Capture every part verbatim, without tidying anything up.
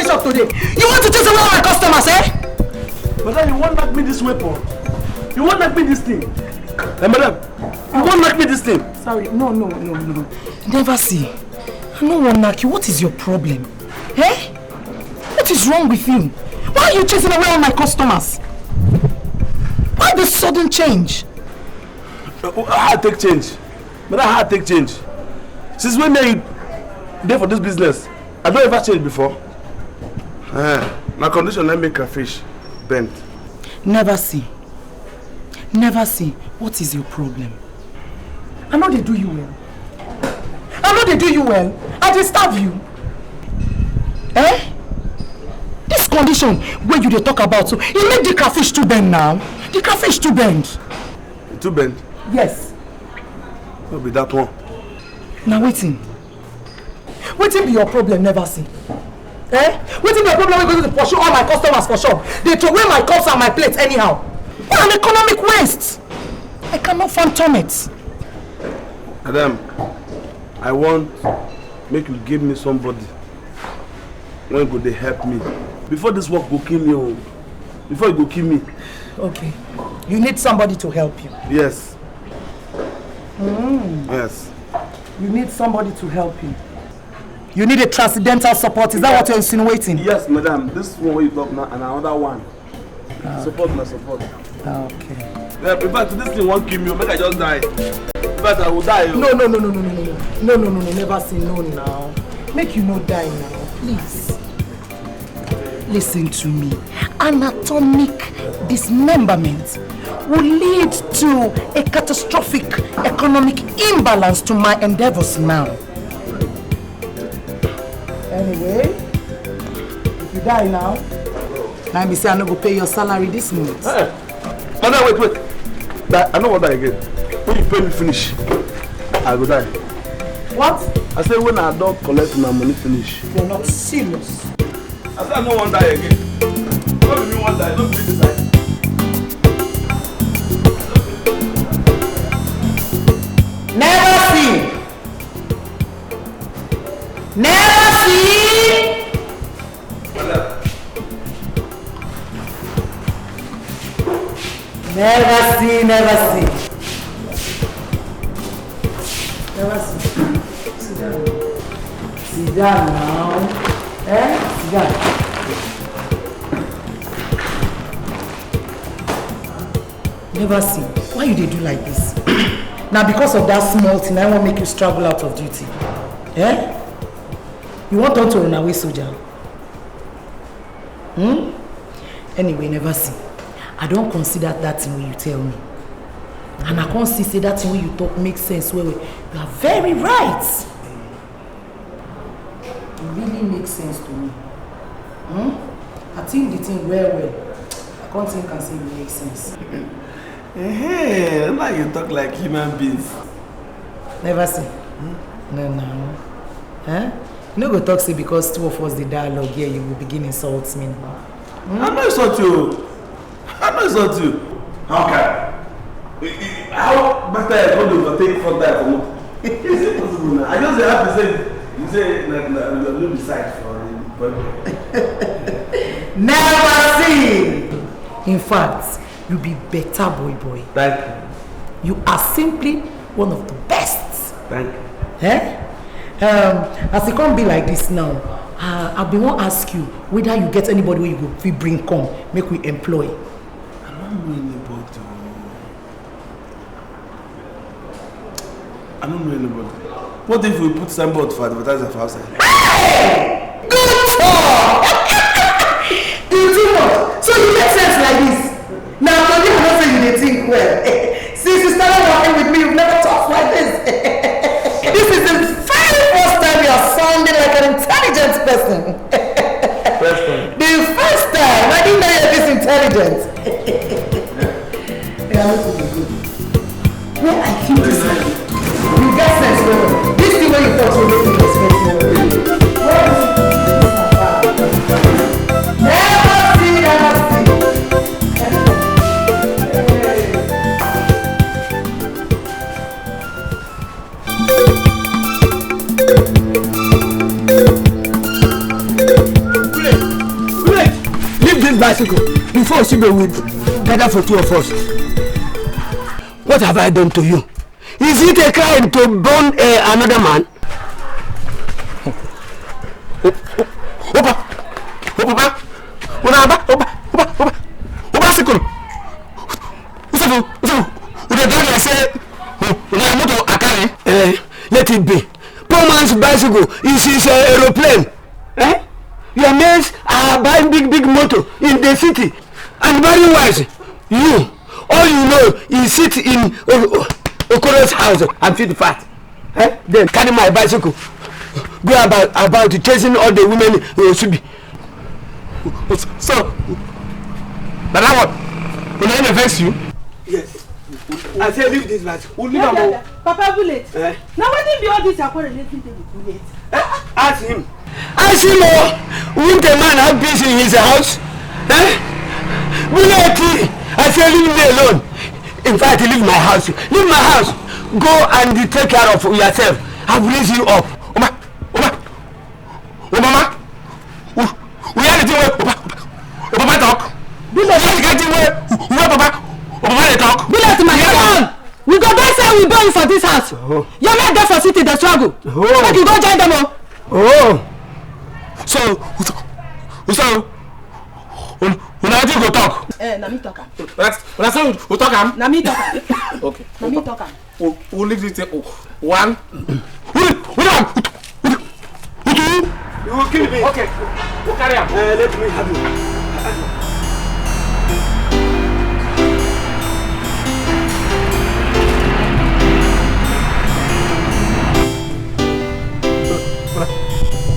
Shop today. You want to chase away all my customers, eh? Madam, you wan knack me this weapon? You wan knack me this thing? Eh, madam, you wan knack me this thing? Sorry, no, no, no, no. Never see. I no wan knack you. What is your problem? Eh? What is wrong with you? Why are you chasing away all my customers? Why this sudden change? Uh, uh, how I take change? Madam, how I take change? Since when me and you dey for this business, I don ever change before. Eh, na condition na make crayfish bend. Never see. Never see. What is your problem? I no dey do you well. I no dey do you well. I dey starve you. Eh? This condition wey you dey talk about so, e make the crayfish too bend now. The crayfish too bend. E too bend? Yes. No be that one. Na wetin? Wetin be your problem, never see? Eh? Wetin be your problem wey go dey pursue all my customers for shop? Dey throway my cups and my plates anyhow. What an economic waste! I cannot fathom it. Madam, I want make you give me somebody wey go dey help me. Before this work go kill me o. Before e go kill me. Okay. You need somebody to help you. Yes. Yes. You need somebody to help you. You need a transcendental support. Is that what you're insinuating? Yes, madam. This one wey you talk now and another one. Support na support. Okay. Yeah, in fact, this thing wan kill me o. Make I just die. In fact, I will die o. No, no, no, no, no, no, no, no, no, no, no, never say no now. Make you no die now, please. Listen to me. Anatomic dismemberment will lead to a catastrophic economic imbalance to my endeavors now. Anyway, if you die now, na be say I no go pay your salary this month. Eh, madam, wait, wait. That, I no wan die again. When you pay me finish, I go die. What? I say when I don collect my money finish. You're not serious. I say I no wan die again. No be me wan die, no be me decide. Never see. Never see. Never see, never see. Never see. Sit down. Sit down now. Eh? Sit down. Never see. Why you dey do like this? Na because of that small thing I wan make you struggle out of duty. Eh? You wan turn to runaway soldier? Hmm? Anyway, never see. I don consider that thing wey you tell me. And I come see say that thing wey you talk make sense well well. You are very right. E really make sense to me. Hmm? I think the thing well well. I come think am say e make sense. Hey, now you talk like human beings. Never see. No, no. Eh? You no go talk say because two of us dey dialogue here, you go begin insult me. I no insult you. I no insult you. How can? I, I, how better I go dey overtake front tire for motor? Is it possible now? I just dey happy say you say na, na, na, no be side for the boy. Never see. In fact, you be better boy boy. Thank you. You are simply one of the best. Thank you. Eh? Um, as e come be like this now, uh, I bin wan ask you whether you get anybody wey you go fit bring come make we employ. I no know anybody. I no know anybody. What if we put signboard for advertiser for outside? Hey! Good talk! You too much. So you make sense like this. Now, Tony, I know say you dey think well. Since you started working with me, you've never talked like this. This is the very first time you are sounding like an intelligent person. First time. The first time. I didn't know you're this intelligent. Yeah, I want to be good. Where I keep this money? You get sense well well. This thing wey you talk so make me respect you well well. What is it? Never see, never see. Bicycle, before Sibe will gather for two of us. What have I done to you? Is it a crime to burn uh, another man? Opa, opa, opa, opa, opa, opa, opa, sikun. Usafu, usafu. Una don hear say una motor akari. Eh, let it be. Poor man's bicycle is his uh, aeroplane. Eh? Your mates are buying big, big motor in the city and very wise. You, all you know is sit in O- O- Okoro's house and feed fat. Eh? Then carry my bicycle, go about, about chasing all the women in Osubi. So, na that one, una dey vex you? Yes. I say leave this matter. We leave am o. Papa Bullet. Eh? Now wetin be all this your quarrel every day with Bullet? Eh? Ask him. Ask him o. Won't a man have peace in his house? Eh? Bullet, I say leave me alone. In fact, leave my house. Leave my house. Go and take care of yourself. I've raised you up. Oma, Oma, Oma, Mama. We hear the thing wey Papa, Papa talk. Bullet. We hear the kind thing wey wey Papa, Papa dey talk. Bullet, my son. We go buy say we born for this house. Oh. Your men dey for city dey struggle. Oh. Make you go join them o. Oh. So, so, so, una wetin go talk? Eh, na me talk am. Una say we talk am? Na me talk am. Okay. Na me talk am. Who, who lives it? One. Who, who am? Who, who, who do? You will kill me. Okay. Who carry am? Uh, let me have you.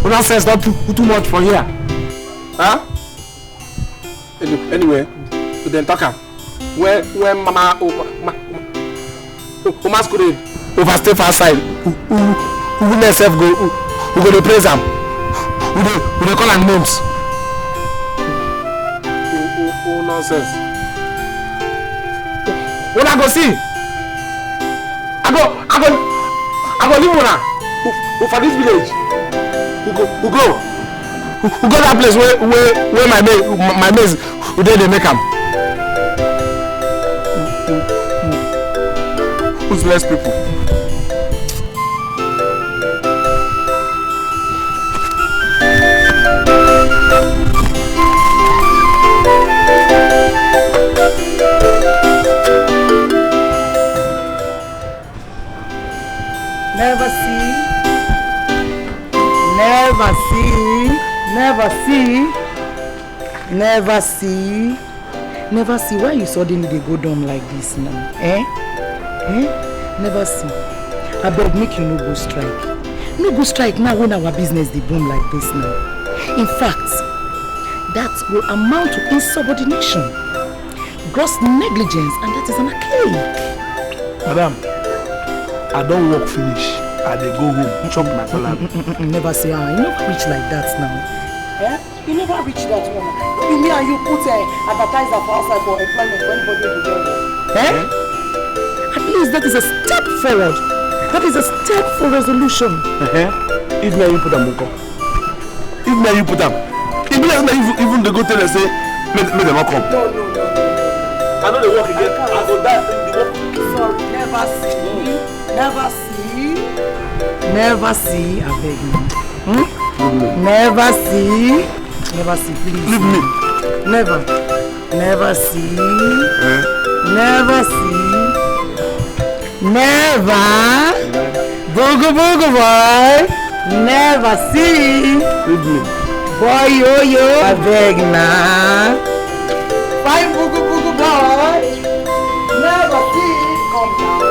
Una sense don too too much for here. Huh? Any- Anyway, we dem talk am. When when mama o- ma- o- masquerade overstay for outside, who who who next sef go who, who go dey praise am? We dey we dey call am names. Who who who nonsense? Una go see. I go I go I go leave una. Who, who for this village? Who go who go? Who, who go that place where where where my maize my maize we dey dey make am. Useless people. Never see, never see, never see, never see, never see. Why you suddenly dey go dumb like this now? Eh? Eh? Never see. Abeg, make you no go strike. No go strike now when our business dey boom like this now. In fact, that will amount to insubordination, gross negligence, and that is an archaic. Madam, I don work finish. I dey go home, chop my salary. Mm, mm, mm, mm, never say ah, you never reach like that now. Eh? You never reach that one. No be me and you put uh, advertiser for outside for employment for anybody wey dey get work. Eh? At least that is a step forward. That is a step for resolution. Uh-huh. If na you put am, nko. If na you put am, e be like na you even dey go tell them say make make dem no come. No, no, no, no, no. I no dey work again. I go die. The work. Sorry, never see, never see, never see. Abeg, no. Hmm? Never see, never see, please. Leave me. Never, never see, eh? Never see. Never. Bugu bugu boy. Never see. Leave me. Boy yo yo. Abeg na. Fine bugu bugu boy. Never see. Come down.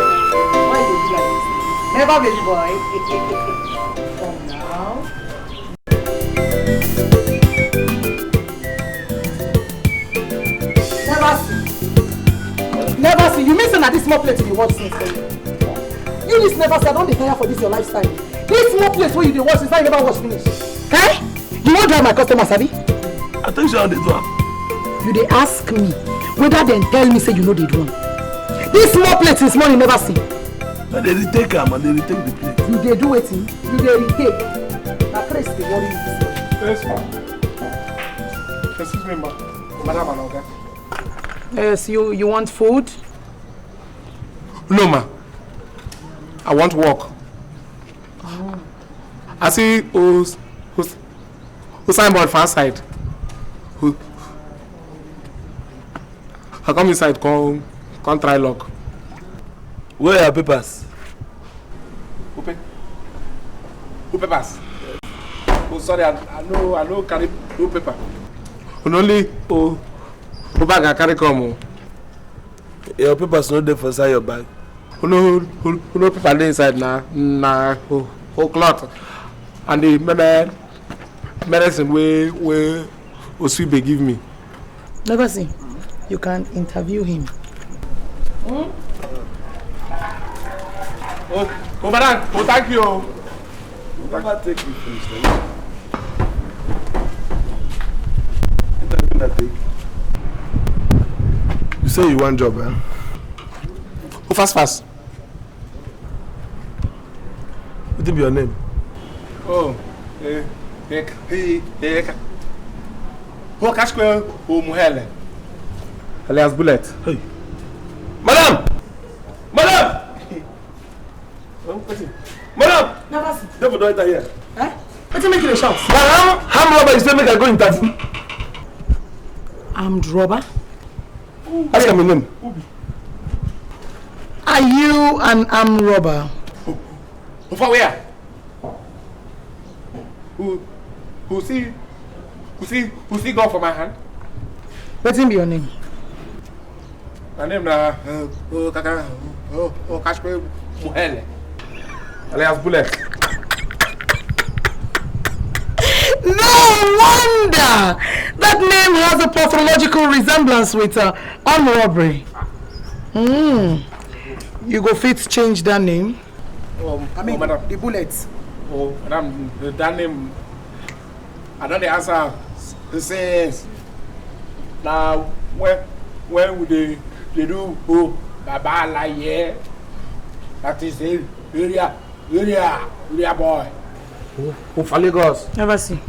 Why you do like this? Never baby boy. Come down. Never see. Never see. You mean say na this small plate you dey wash since then? You this never see. I don dey tire for this your lifestyle. This small plate wey you dey wash since now you never wash finish. Eh? You wan drive my customer, sabi? I tell you say I dey do am. You dey ask me whether dem tell me say you no dey do am. This small plate since morning never see. I dey retake am, I dey retake the plate. You dey do wetin? You dey retake. Na craze dey worry you this morning. Yes, ma. Excuse me, ma. Madam and oga. Yes, you, you want food? No, ma. I want work. I see who's, who's, who signboard for outside. Who, I come inside, come, come try luck. Where are your papers? Who pay? Who papers? Oh, sorry, I, I know, I know, carry no paper. Only oh, who bag I carry come? Oh. Your papers no dey for inside your bag. Who no, who, who no paper dey inside na na who, who cloth and the meme medicine wey wey Oswibe give me. Never see. You can interview him. Hmm? Oh, oh, madam, oh, thank you. Oh. You never take me finish. Interview na take. You say you want job, eh? Oh, fast, fast. What be your name? Oh, eh, eh, eh, eh, oh, Kashkwe, oh, Muhele. Alias Bullet. Hey. Madam! Madam! Madam! Never see. Devil don't enter here. Eh? What you make you shout? Madam, how robber you say make I go interview? Armed robber? Ask him name. Are you an armed robber? For where? Who, who see, who see, who see gun for my hand? Wetin be your name? My name na uh, oh, Kaka, oh, oh, Kashpe Muhele, alias Bullet. No wonder that name has a pathological resemblance with uh, armed robbery. Mm. You go fit change that name. Um, I mean, oh, madam, the Bullet. Oh, madam, that name. I don dey answer since. Na when when we dey dey do oh baba alaye, that is the area area area boy. Who, who for Lagos? Never see.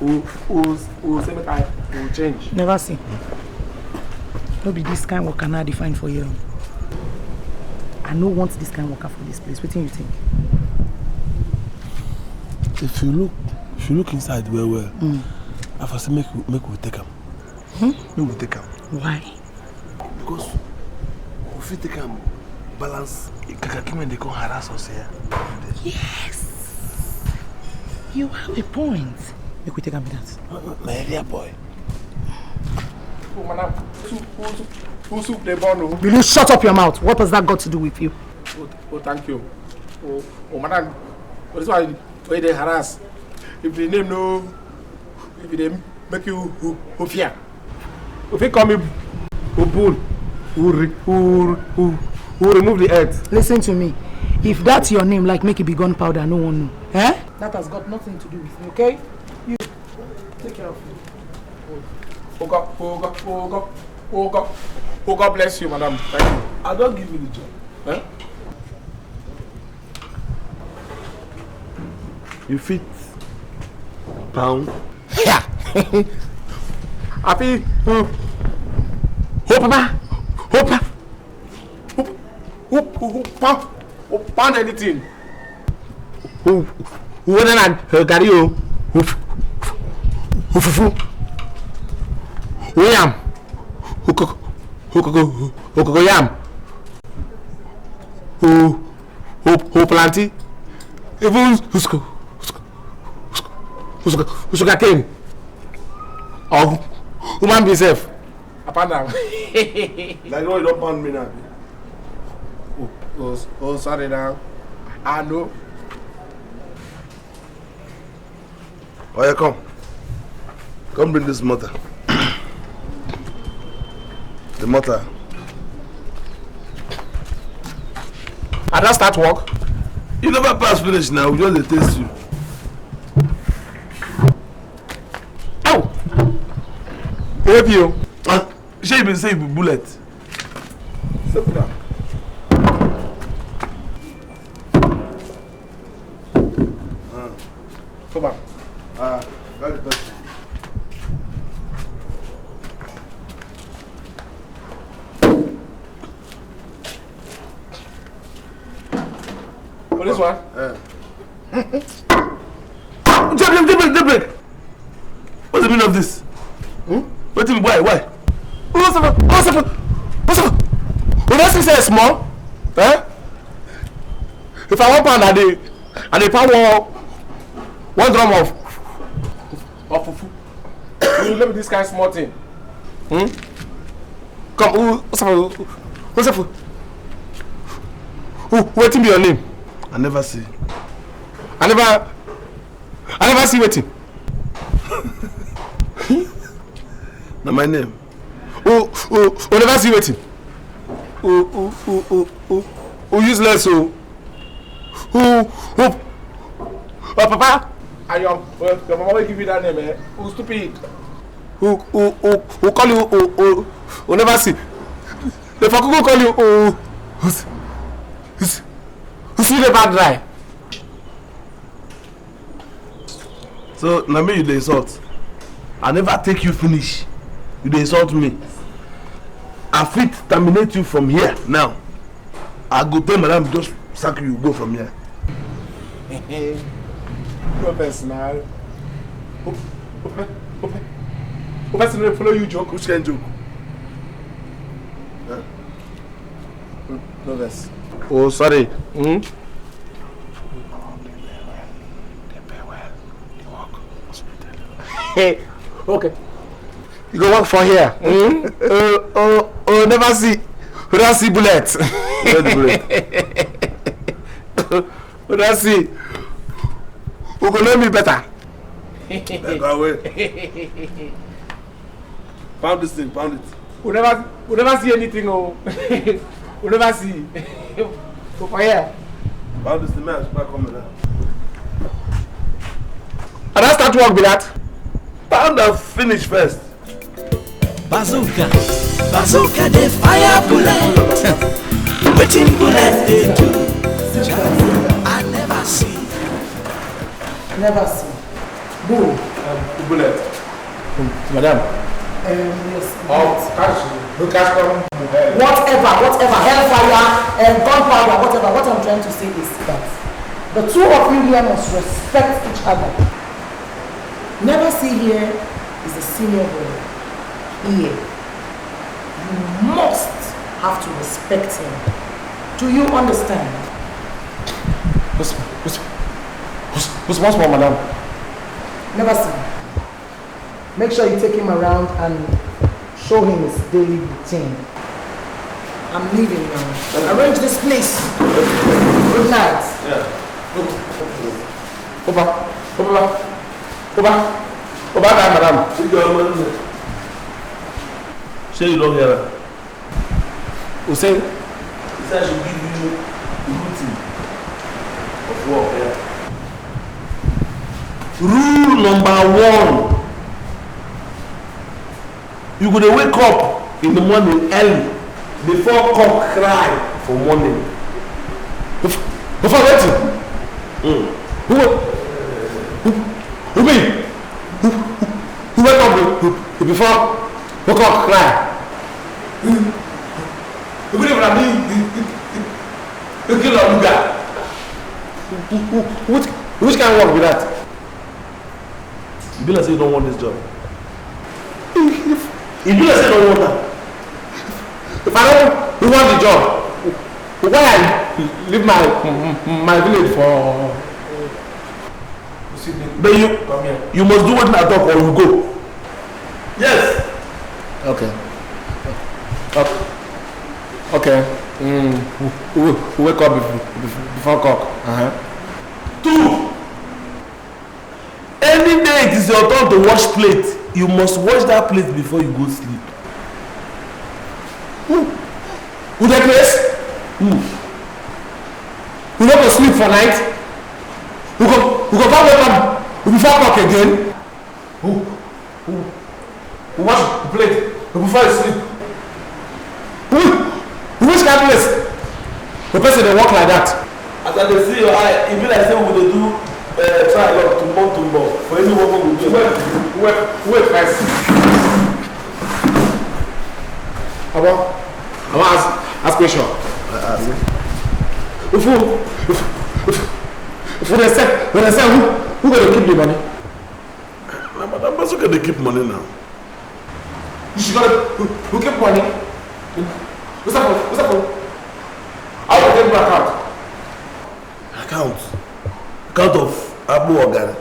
Who who who say make I who change? Never see. No be this kind work I dey find for you. I no want this kind worker for this place. Wetin you think? If you look, if you look inside well well, mm. I for say make we make we take am. Hmm? Make we take am. Why? Because we fit take am balance. Kakaki men dey come harass us here. Yes, you have a point. Make we take am be that. My area boy. Oh, madam, who soup, who soup, who soup dey burn o? Will you shut up your mouth? What has that got to do with you? Oh, oh thank you. Oh, oh madam, this one wey dey harass. If the name no, if e dey make you who who fear. You fit call me Obun. Who re, who who who remove the earth? Listen to me. If that's your name, like make it be gunpowder, no one know. Eh? That has got nothing to do with me, okay? You take care of me. Oh God, oh God, oh God, oh God, oh God bless you, madam. Thank you. I don't give you the job. Eh? You fit pound. Yeah. I fit. Oh, oh, papa, oh, papa, oh, oh, oh, pound, oh, pound anything. Who, who na na uh, gari o? Who, who fufu? Who yam? Who cook? Who cook? Who cook yam? Who, who, who planty? Even who school? Who sugar cane? Or human being self? Apart now. Like no, you don't pound me now. Oh, oh, oh, sorry now. I know. Oh yeah, come. Come bring this mother. The mother. I don start work. You never pass finish now, we just dey test you. Ow! Help you. Huh? Shey you bin say you be bullet? Sit down. Come on. Ah, very good. This one? Eh. Jail break, jail break, jail break. What's the meaning of this? Hmm? Wetin be why? Why? What's up? What's up? What's up? Una see say small? Eh? If I wan pound, I dey, I dey pound one, one drum of, of fufu. You no be this kind small thing. Hmm? Come, who, what's up? What's up? Who, wetin be your name? I never see. I never, I never see wetin. Na my name. Who, who, who never see wetin? Who, who, who, who, who, who useless o? Who, who, oh, papa. And your, your, your mama will give you that name, eh? Who stupid? Who, who, who, who call you? Who, who, who never see? They for Google call you. Who, who, who, who see the bad dry? So na me you dey insult? I never take you finish. You dey insult me. I fit terminate you from here now. I go tell madam just sack you, go from here. No vex na. Open, open, open. Person dey follow you joke. Which kind joke? Huh? No vex. Oh, sorry. Hmm? Hey, okay. You go work for here. Hmm? Oh, oh, oh, never see. We don't see bullet. Where the bullet? We don't see. We go know me better. Go away. Pound this thing, pound it. We never, we never see anything. Oh, we never see. So for here. Pound this thing, man. Come now. And I start work be that. Pound and finish first. Bazooka, bazooka dey fire bullet. Wetin bullet dey do? I never see. Never see. Bull. Um, bullet. Madam. Um, yes. Oh, cash. No cash come. Whatever, whatever, hellfire, um, gunpowder, whatever. What I'm trying to say is that the two of you here must respect each other. Never see here is a senior boy. Here, you must have to respect him. Do you understand? What's, what's, what's, what's, what's wrong, madam? Never see. Make sure you take him around and show him his daily routine. I'm leaving now. Arrange this place. Good night. Yeah. Oba, Oba, Oba, Oba, die, madam. Say you don't hear her. Who say? He said I should give you the routine of work. Yeah. Rule number one. You go dey wake up in the morning early before cock cry for morning. Bef-, before wetin? Mm. Who wa-, who, who be? Who, who, who wake up be-, be-, before cock cry? Even if na me, you, you, you, you kill Onuga. Who, who, who, which, which kind of work be that? E be like say you don't want this job. E be like say you don't want am. If I don't want the job, why I leave my, my village for? But you, come here. You must do wetin I talk or you go. Yes. Okay. Okay. Okay. Mm. We, we, we wake up before, before, before cock. Uh-huh. Two. Any day it is your turn to wash plate, you must wash that plate before you go sleep. Who? Who dey craze? Who? We no go sleep for night. We go, we go come wake up before cock again. Who? Who? Who wash the plate before you sleep? Who? Which kind place? The person dey work like that. As I dey see your eye, e be like say we dey do, eh, try luck tumbo tumbo for any work wey we do. Wait, wait, wait, I see. Abo, I wan ask, ask question. Uh, ask. If you, if, if, If we dey sell, we dey sell, who, who go dey keep the money? Na Madam Bazooka dey keep money now. You should go dey, who, who keep money? What's up? What's up? How you take back out? Account? Account of Abu Ogari?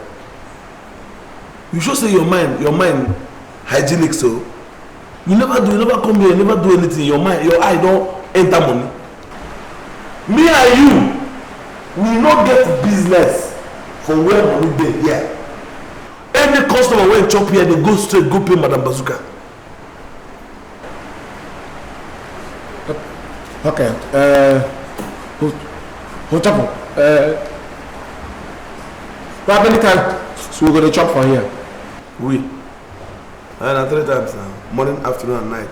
You sure say your mind, your mind hygienic so? You never do, you never come here, you never do anything. Your mind, your eye don enter money. Me and you, we no get business for where money dey here. Any customer wey chop here, dey go straight go pay Madam Bazooka. Okay. Uh, who, who chop? Uh, how many times we go dey chop for here? We. Uh, na three times now. Morning, afternoon, and night.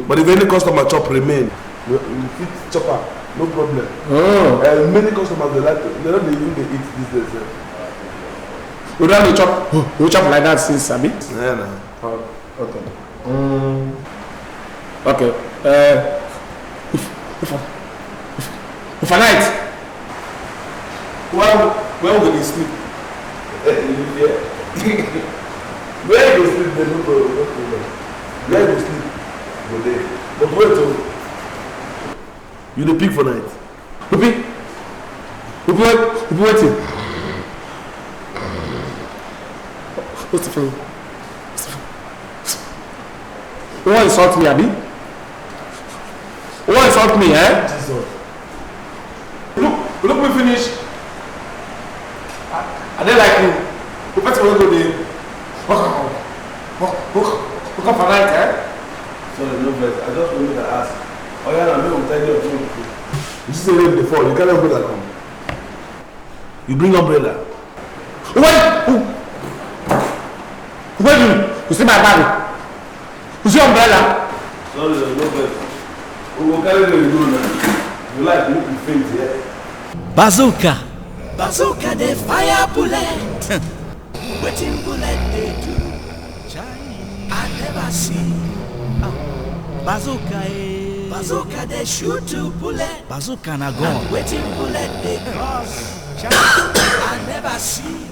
But if any customer chop remain, we, we fit chop am, no problem. Oh. Uh, many customers dey like to, they no dey even dey eat these days. Eh. We don dey chop, we chop like that since, abi? Yeah, na. Oh, okay. Mm. Okay. Uh, if, if, if, if a night, where, where we dey sleep? Yeah. Where you go sleep, then no problem, no problem. Where you go sleep, go there. But wait, oh. You dey pick for night? Who pick? Who pick? Who pick wetin? What's the phone? You wan insult me, abi? You wan insult me, eh? Jesus. Look, look me finish. I, I dey like you. The person wey go dey work, work, work, work for night, eh? Sorry, no vex. I just wanted to ask. Oh yeah, na me go tell you. You see say rain dey fall. You carry umbrella come. You bring umbrella. Wait! Who? Wait! You, you see my bag? You see umbrella? Sorry, no vex. We go carry rain go now. You like make you faint, yeah? Bazooka. Bazooka dey fire bullet. Wetin bullet dey do? Chai. I never see. Ah. Bazooka, eh. Bazooka dey shoot two bullet. Bazooka na gun. And wetin bullet dey cause? Chai. I never see.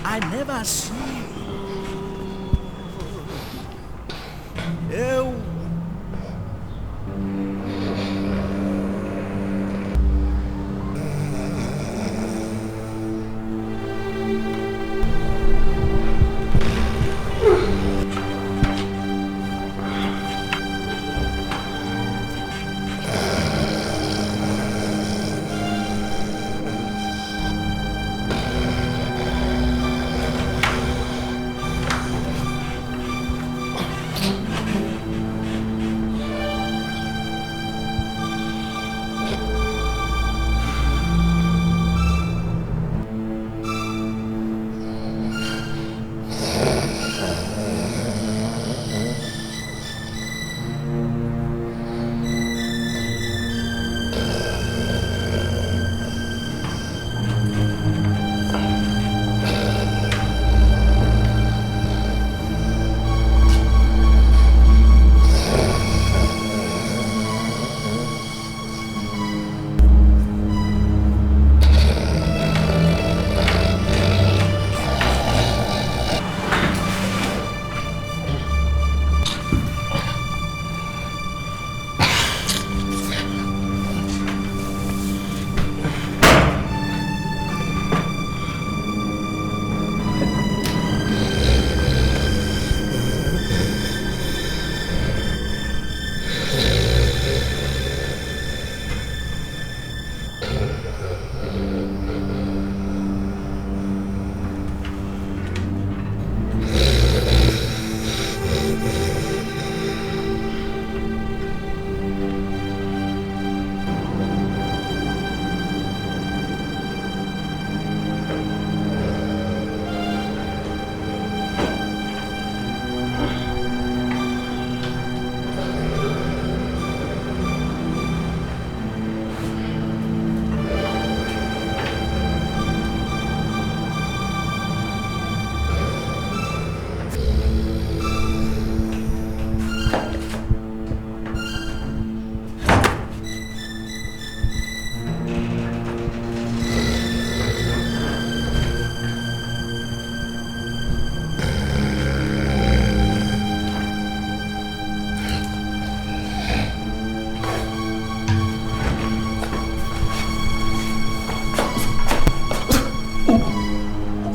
I never see. Eu.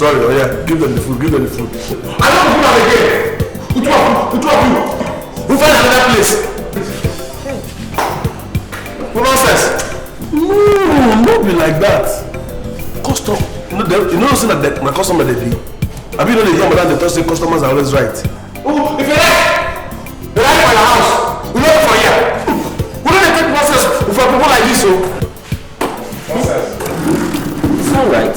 Sorry, oh yeah, give them the food, give them the food. I don't do that again. Who talk, who talk you? Who find another place? Who nonsense? No, no be like that. Custom, you know, they, you know, say that my customer they be. I be know they hear madam they talk say customers are always right. Oh, if you like, you like my house, we not for here. We don't take nonsense for people like this, so. It's all right.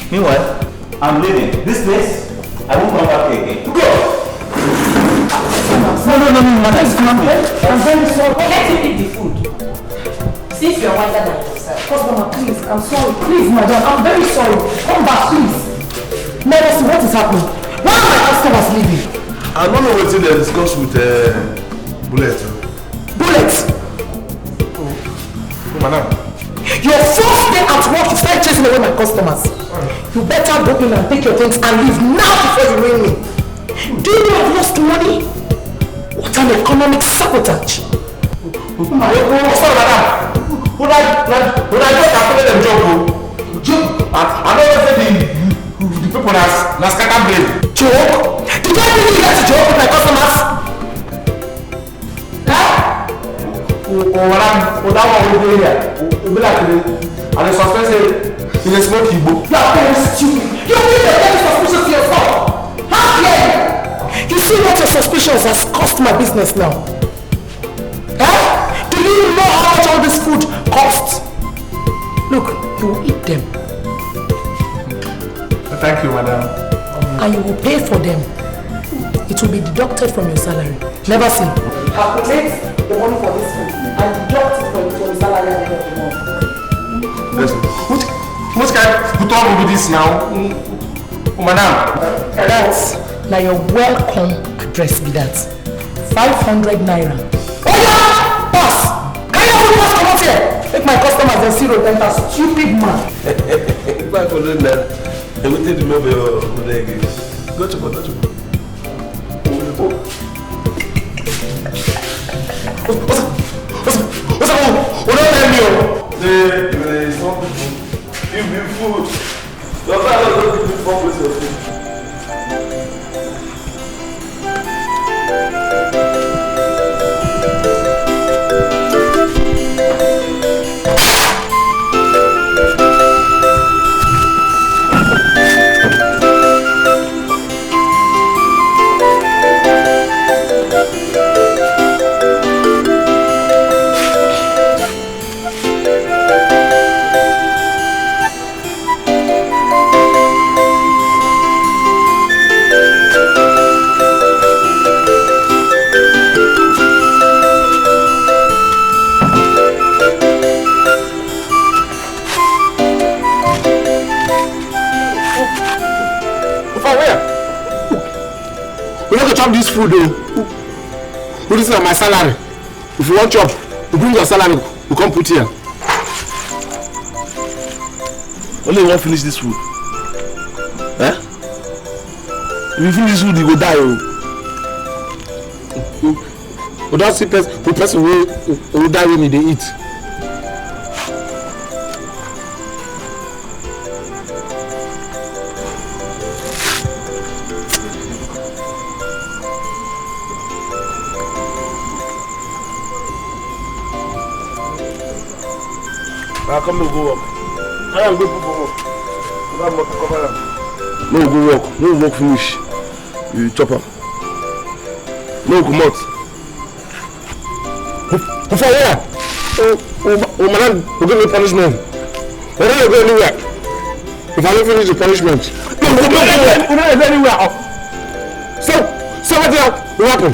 Meanwhile, I'm leaving. This place, I won't come back here again. Go! No, no, no, no, madam, it's not me. I'm very sorry. Let him eat the food. Since you are wiser than yourself. Customer, please, I'm sorry. Please, madam, I'm very sorry. Come back, please. Let us see what is happening. Why are my customers leaving? I don't know what they discuss with uh, Bullet. Bullet! Madam. Your first day at work, you start chasing away my customers. You better go in and take your things and leave now before you ring me. Do you know I've lost money? What an economic sabotage! My God, sorry, madam. Una, una, una just dey follow dem joke o. Joke? I, I no know say the, the people na, na scatter brain. Joke? Did I bring you here to joke with my customers? Eh? Oh, oh, madam, oh, that one wey dey here. Oh, e be like you dey, I dey suspect say you dey smoke igbo. You are very stupid. You are being very suspicious to yourself. How dare you? You see what your suspicions has cost my business now? Eh? Do you know how much all this food costs? Look, you will eat them. Thank you, madam. And you will pay for them. It will be deducted from your salary. Never seen. Calculate the money for this food and deduct it from your salary at the end of the month. Yes, sir. Which, which kind of talk will be this now? Mm, madam. That na your welcome address be that. Five hundred naira. Oya! Pass! Carry your food pass comot here! Make my customers dem see road enter, stupid man. If I follow that, I will take the money of your leg. Go to, go to. What's up? What's up? What's up? What's up? What don't tell me? Oh, they, they, some people give me food. Your father don't give me four plates of food. For where? We no go chop this food o. This na my salary. If you wan chop, you bring your salary, you come put here. Only you wan finish this food. Eh? If you finish this food, you go die o. We don see pers-, the person wey, wey die wey e dey eat. Ah, come, we go work. Carry am go put for work. Cover am, cover am. No go work. No work finish. You chop am. No comot. Who, who for where? Oh, oh, oh, madam, go give me punishment. We no go anywhere. If I don't finish the punishment, no, we no go anywhere. We no go anywhere. So, so what will happen?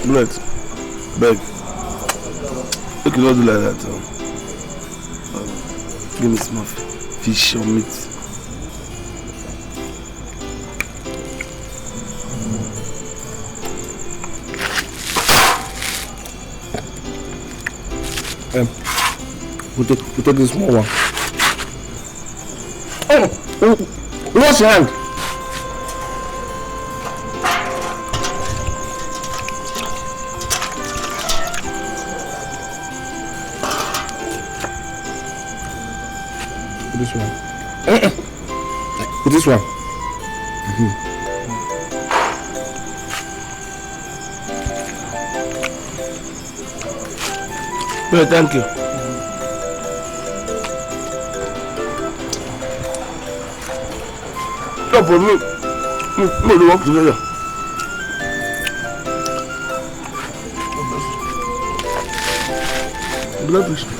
Bullet, beg. Make you no do like that, oh. Give me some fish or meat. Um, we take, we take this small one. Oh, oh, wash your hand. This one. Eh, eh. This one. Mm-hmm. Well, thank you. No problem. No, no, no, no. Blood pressure.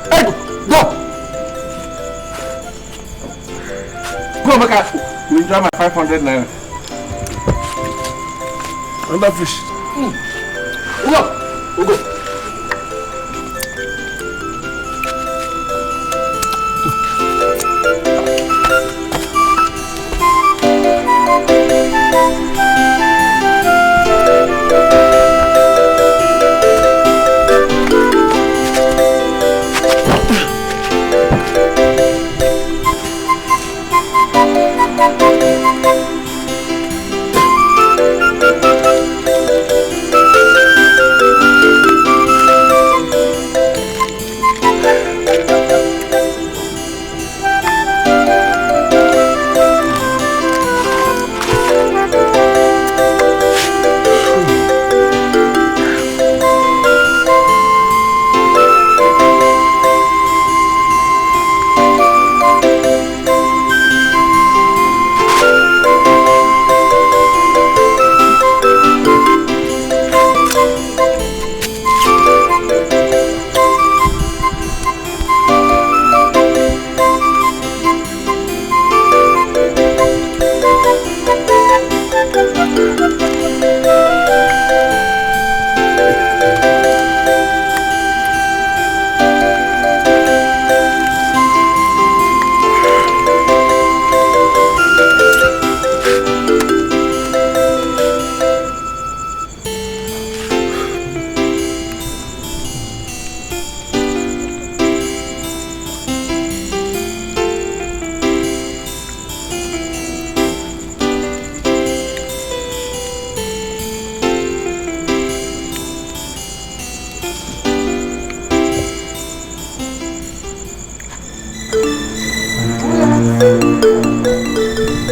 Hey, go! Go, make I withdraw my five hundred naira. Another fish. Mm. Go, go, go.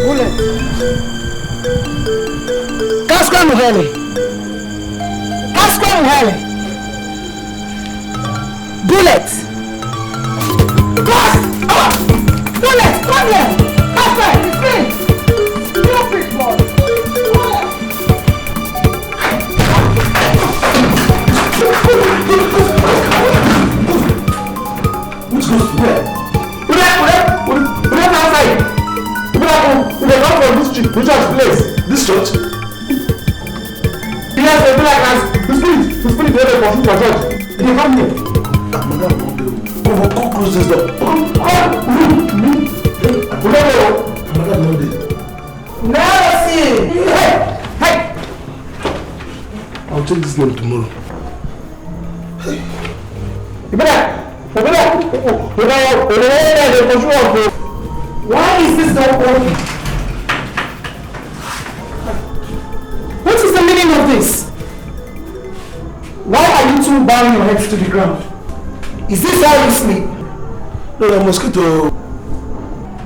Bullet. Casca mujeres. Casca mujeres. Bullet. Boss! Ah! Bullet, come here! Outside, it's me! Stupid boy! Which goes to where? We dey, we dey, we dey, we dey outside. We dey come, we dey come from this street, which place? This church? Yes, e be like as the spirit, the spirit wey dey pursue for church. E dey come here. Ah, madam, come dey o. Come, come close this door. Come, come, look me. Hey, we no dey o. Madam no dey. Mercy! Hey! Hey! I'll change this name tomorrow. Hey. You better, you better, you better, you better, you better, you better, you better. Why is this door open? What is the meaning of this? Why are you two bowing your heads to the ground? Is this how you sleep? No, no, mosquito.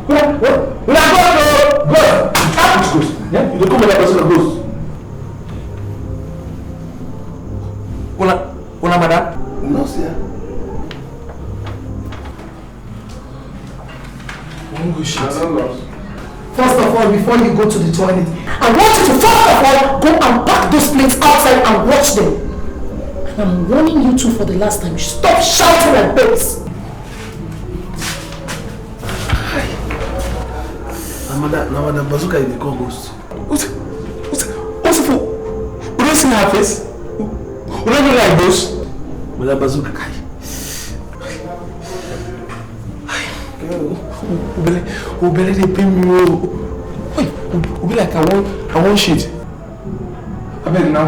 Una, una, una ghost o, ghost. Ah, ghost. Yeah? You dey come with that person, a ghost. Una, una madam? No, sir. One go shit. First of all, before you go to the toilet, I want you to first of all go and pack those plates outside and wash them. And I'm warning you two for the last time. Stop shouting like babes. Na madam, na madam Bazooka you dey call ghost. What's, what's, what's for? We don't see her face. We don't know like ghost. Madam Bazooka, kai. Girl, o belly, o belly dey pain me o. Wait, o be like I wan, I wan shit. Abeg now,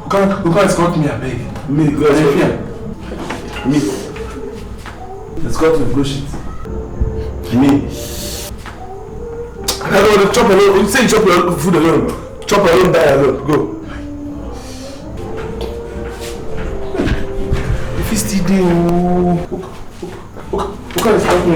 you can't, you can't escort me, abeg. Me, go escort me. Me. Escort me, go shit. Me. I don't want to chop alone. You say you chop your food alone. Chop alone, die alone. Go. If you still dey o. Who can stop me?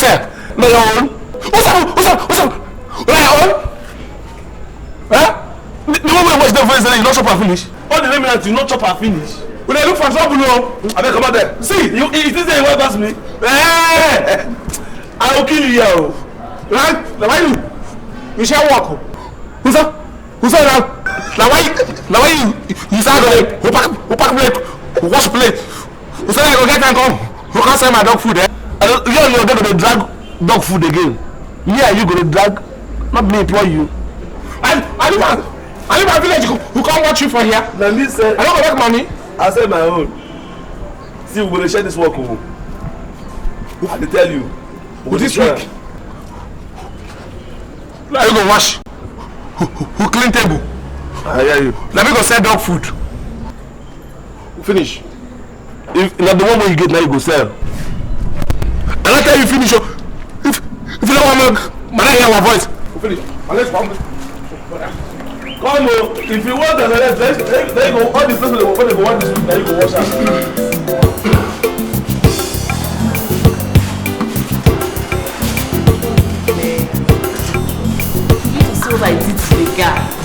sell? Na your own? What's up? What's up? What's up? Na your own? Huh? The, the one wey wash the face, you no chop am finish? All the remnants, you no chop am finish? We dey look for trouble o. Abeg, comot there. See, you, you think say you wan pass me? Eh! I go kill you here o. Right? Na why you, you share work o. Who's up? Who's up now? Na why, na why you, you start go dey, who pack, who pack plate, who wash plate? Who say I go get am come? Who come sell my dog food, eh? I don't, you and your dog go dey drag dog food again. Me and you go dey drag, not me employ you. And, and if I, and if I village go, who come watch you for here? Na me sell. I no go make money. I sell my own. See, we go dey share this work o. I dey tell you. We go dey share. This week, na you go wash, who, who, who clean table. I hear you. Na me go sell dog food. Finish. If na the one wey you get, na you go sell. I don tell you finish o. If, if you no wan make madam hear our voice. Finish. Unless one. Come o, if you want the rest, then, then, then you go all the place wey dey go, wey dey go want this week, na you go wash am. You see what I did to the guy?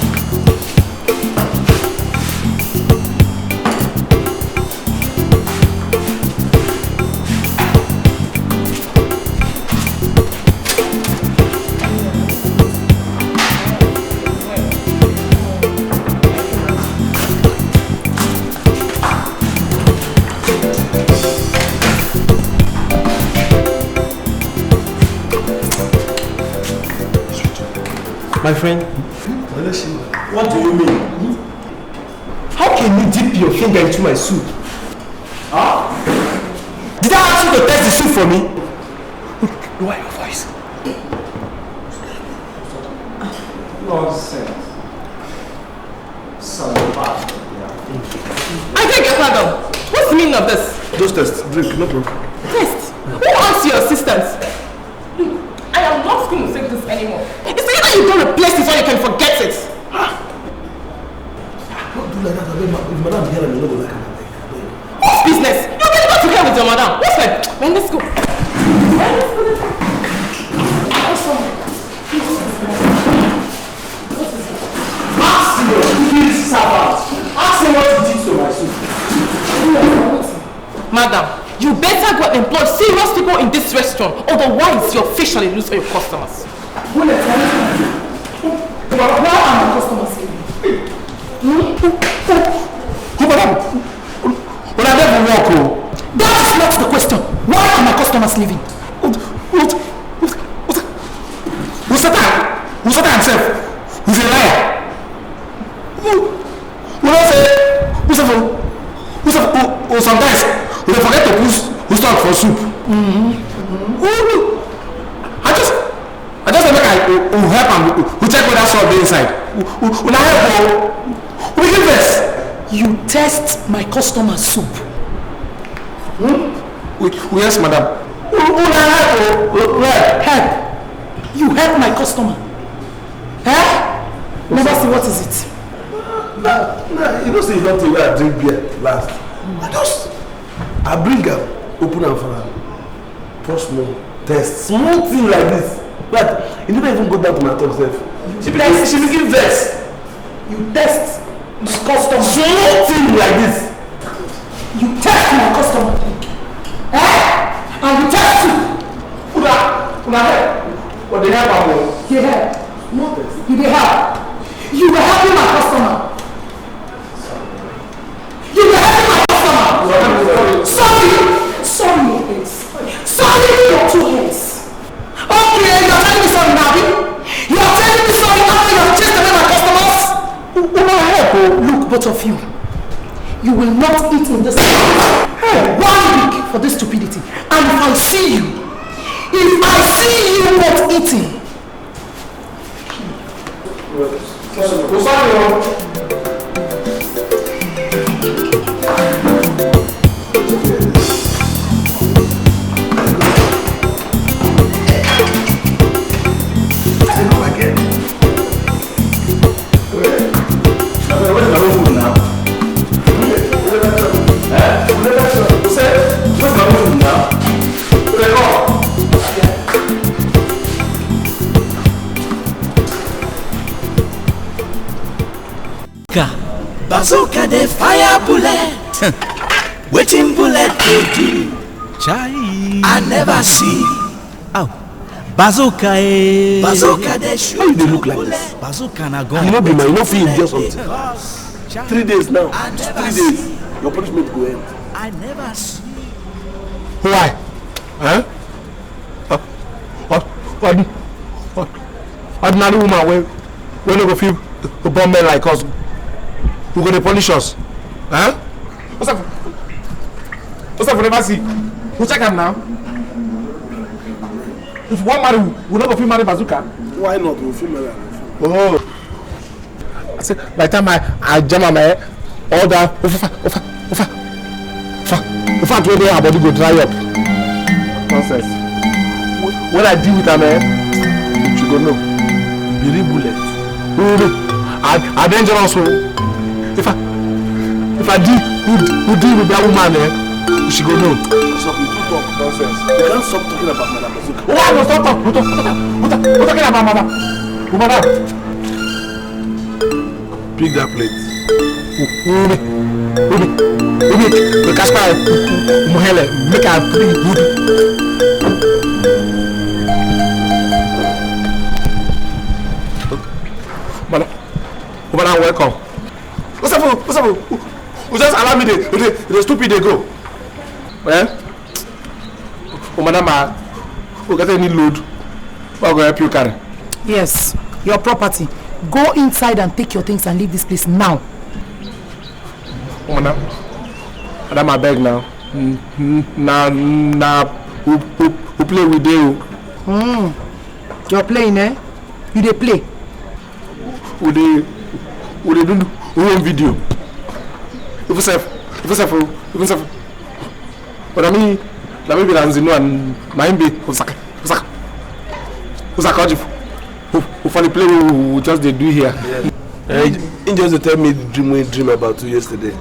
My friend, what do you mean? How can you dip your finger into my soup? Huh? Did I ask you to test the soup for me? Lower your voice. Nonsense. Son of a... I beg your pardon. What's the meaning of this? Just test. Drink, no problem. Test? Who asked your assistance? Look, I am not going to take this anymore. It's either you go replace it or you can forget it. Ah! Don't do like that, abeg, ma-, if madam hear am, you no go like am, abeg, abeg. Whose business? You can go to her with your madam. What's like? Well, let's go. Well, let's go, let's go. Ask your stupid servant. Ask him what he did to my soup. Madam, you better go and employ serious people in this restaurant, otherwise your fish shall lose all your customers. Bullet, where are my customers? Hmm? Oh, madam, una dey for work o. That is not the question. Why are my customers leaving? What, what, what, what, Usata, Usata himself is a liar. Who, who don say, who say for, who say for, who, who sometimes we dey forget to put, put salt for soup. Mm-hmm. Who, who, I just, I just say make I, who, who help am, who, who check whether salt dey inside. Who, who, una help o. Who begin vex? You test my customer soup. Hmm? Who, who, yes, madam. Who, who una help o. Who, who help? Help. You help my customer. Eh? Never see, what is it? Na, na, you know say you don tell me I drink beer last. I just, I bring am, open am for am. Pour small, test. Small thing like this. But you never even go down to my talk sef. She be like, she begin vex. You test my customer. Small thing like this. You test my customer. Eh? And you test too. Una, una help. But they help am o. They help. No test. You dey help. You were helping my customer. You were helping my customer. Sorry. Sorry, your hands. Sorry, your two hands. Okay, you're telling me sorry now, abi? You're telling me sorry after you have chased away my customers? U-, una help o. Look, both of you. You will not eat in this house for one week for this stupidity. And if I see you, if I see you not eating, Kò sáré o. Bazooka dey fire bullet. Wetin bullet dey do? Chai. I never see. Ow. Bazooka eh. Bazooka dey shoot. How you dey look like this? Bazooka na gun. You no be man, you no fit endure something. Chai. Three days now. Three days. Your punishment go end. I never see. Why? Huh? Uh, uh, uh, ordinary woman wey wey no go fit born men like us, you go dey punish us? Eh? What's up? What's up? Never see. We check am now. If we wan marry, we no go fit marry bazooka. Why not? We fit marry am. Oh. I say, by the time I, I jam am, eh, all that, ofa, ofa, ofa, ofa, ofa, wey dey her body go dry up. Nonsense. When I deal with am, eh, you go know. Biri bullet. Really? I, I dangerous o. If I, if I deal, who, who deal with that woman, eh, she go know. So you too talk nonsense. You can't stop talking about Madam Bazooka. Why I go stop talk? Who talk, who talk, who talk, who talking about Madam? Who Madam? Pick that plate. Umi, Umi, Umi, we catch fire. Muhele, make a big good. Madam, madam, welcome. What's up? What's up? You just allow me the, the, the stupid dey go. Eh? Oh, madam, ah, you get any load? What go help you carry? Yes, your property. Go inside and take your things and leave this place now. Oh, madam, madam, I beg now. Mm, mm, na, na, who, who, who play with you? Mm. You're playing, eh? You dey play. We dey, we dey do one video. Even self, even self, even self. But I mean, na me be Lanzino and na him be Osaka, Osaka, Osaka Ojifu. Who, who for the play we, we just dey do here? Yeah. Eh, he just dey tell me the dream we dream about you yesterday.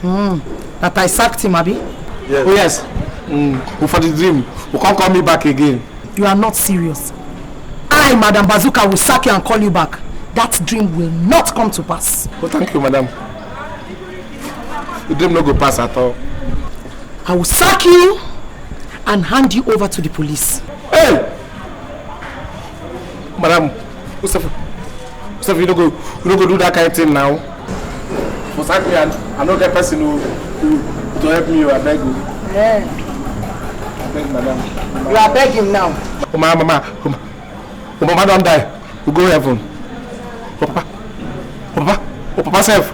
Mm. That I sacked him, abi? Yes. Oh yes. Mm. Who for the dream? Who can't call me back again? You are not serious. I, Madam Bazooka, will sack you and call you back. That dream will not come to pass. Oh, thank you, madam. The dream no go pass at all. I will sack you and hand you over to the police. Hey! Madam, who sef, who sef, you no go, you no go do that kind thing now. For sack me, I, I no get person who, who to help me, I beg you. Yeah. I beg, madam. You are begging now. Oh, my mama, oh, my, oh, mama don die. We go heaven. Oh, papa, oh, papa, oh, papa sef.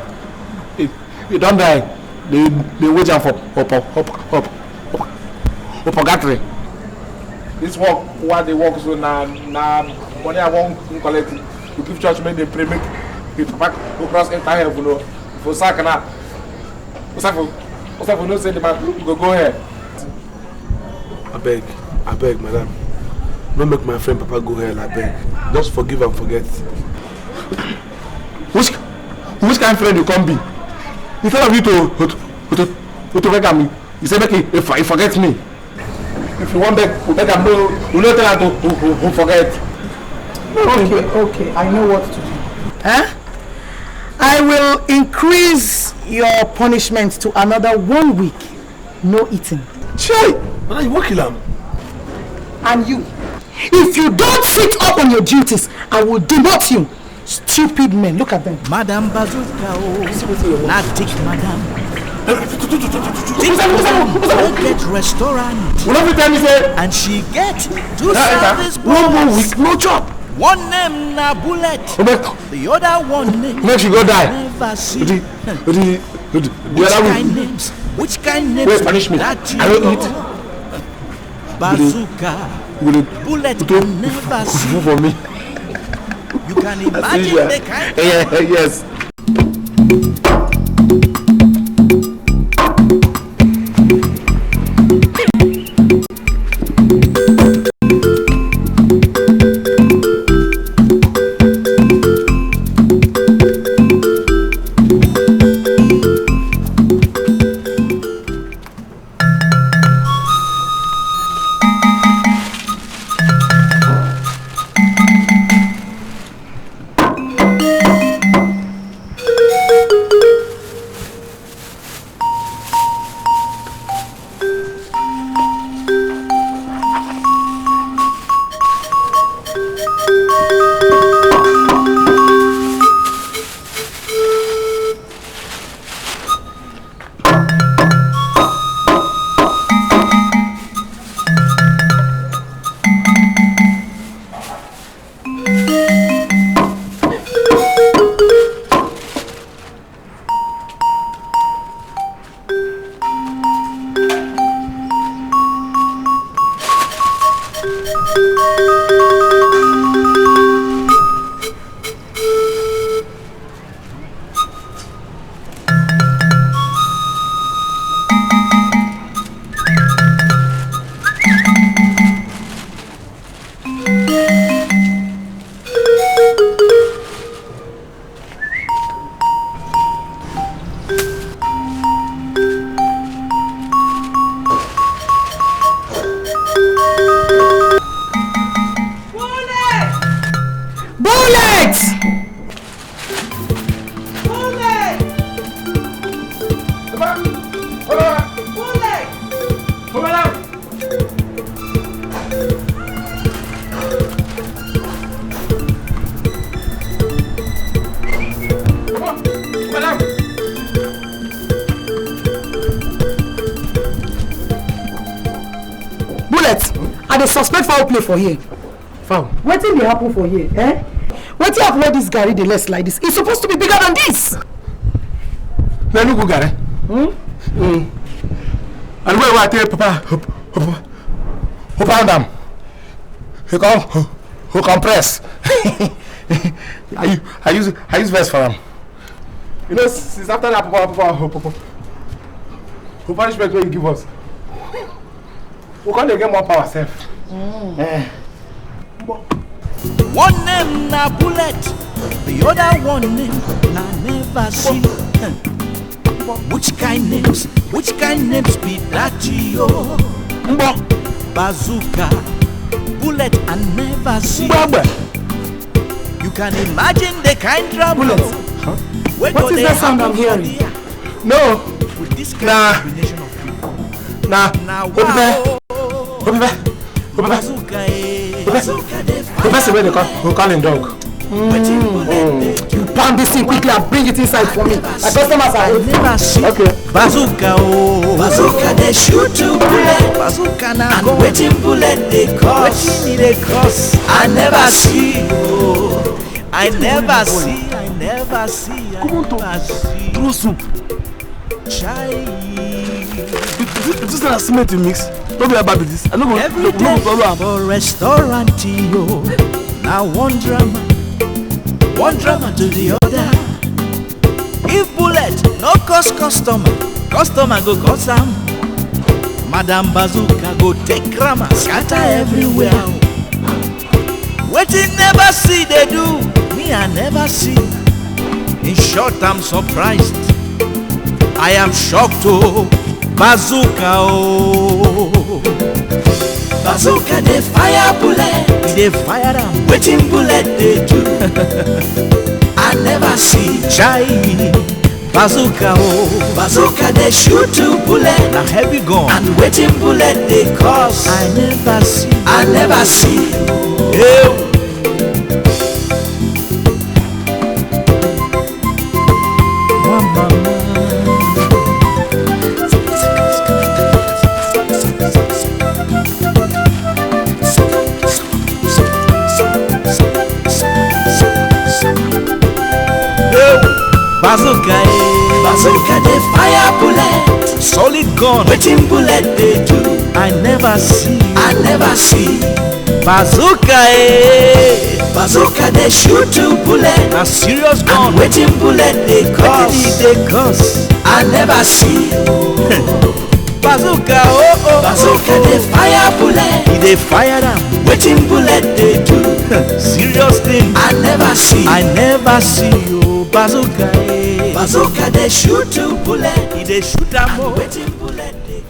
He, he don die. They, they wage am for up, up, up, up, up, up purgatory. This work, what they work so na, na money I wan collect. We give church make they pray make the papa go cross enter heaven o. For sack na. Osafo, Osafo no say the man go go here. Abeg, abeg, madam. No make my friend papa go hell, abeg. Just forgive and forget. Which, which kind friend you come be? Instead of you to, to, to, to, to beg am, you say make he, he for- he forget me. If you wan beg, we beg am, no, we no tell am to, to, to, to forget. Okay, okay, I know what to do. Eh? I will increase your punishment to another one week. No eating. Chai! Madam, you wan kill am? And you, if you don't sit up on your duties, I will demote you. Stupid men, look at them. Madam Bazooka, oh, na thick madam. Thick madam wey get restaurant. Una fit tell me say, and she get two service boys. One more week, no chop. One name na bullet. The other one name make she go die. Never see. The, the, the, the other week. Which kind names? Which kind names? Where's punishment? I don't eat. Bazooka. Bullet. Put on never see. For me. You can imagine the kind. Yeah, yes. Dey suspect foul play for here. Foul. Wetin dey happen for here? Eh? Wetin happen wey this garri dey less like this? It's supposed to be bigger than this. Na nugu garri. Hmm? Mm. And where, where I tell Papa, Papa, Papa, Papa, Adam, he come, he come press. I, u- I use, I use verse for am. You know, since after that, Papa, Papa, Papa, Papa, punishment wey you give us, we come dey get more power sef. Eh. One name na bullet, the other one name na never see. Which kind names, which kind names be that yo? Bazooka, bullet and never see. You can imagine the kind trouble. Bullet. Huh? What is that sound I'm hearing? No. With this kind of combination of people. Na na Obibe. Obibe. Obibe. Obibe. The person wey dey call, go call him dog. Mm. You pound this thing quickly and bring it inside for me. My customers are waiting. Never see. Okay. Bazooka oh. Bazooka dey shoot two bullet. Bazooka na and wetin bullet dey cause? Wetin e dey cause? I never see oh. I never see. I never see. I never see. Throw soup. Chai. Is this na cement you mix? No be about this. I no go no go follow am. For restaurant yo. Now one drama. One drama to the other. If bullet no cost customer, customer go cost am. Madam Bazooka go take grammar, scatter everywhere. Wetin never see dey do, me I never see. In short, I'm surprised. I am shocked oh, Bazooka oh. Bazooka dey fire bullet, e dey fire am. Wetin bullet dey do? I never see. Chai, Bazooka oh. Bazooka dey shoot two bullet. Na heavy gun. And wetin bullet dey cause? I never see. I never see. Hey. Bazooka eh. Bazooka dey fire bullet. Solid gun. Wetin bullet dey do? I never see. I never see. Bazooka eh. Bazooka dey shoot two bullet. Na serious gun. And wetin bullet dey cause? Wetin e dey cause? I never see. Bazooka oh oh. Bazooka dey fire bullet. E dey fire am. Wetin bullet dey do? Serious thing. I never see. I never see you. Bazooka eh. Bazooka dey shoot two bullet. E dey shoot am oh. Wetin bullet dey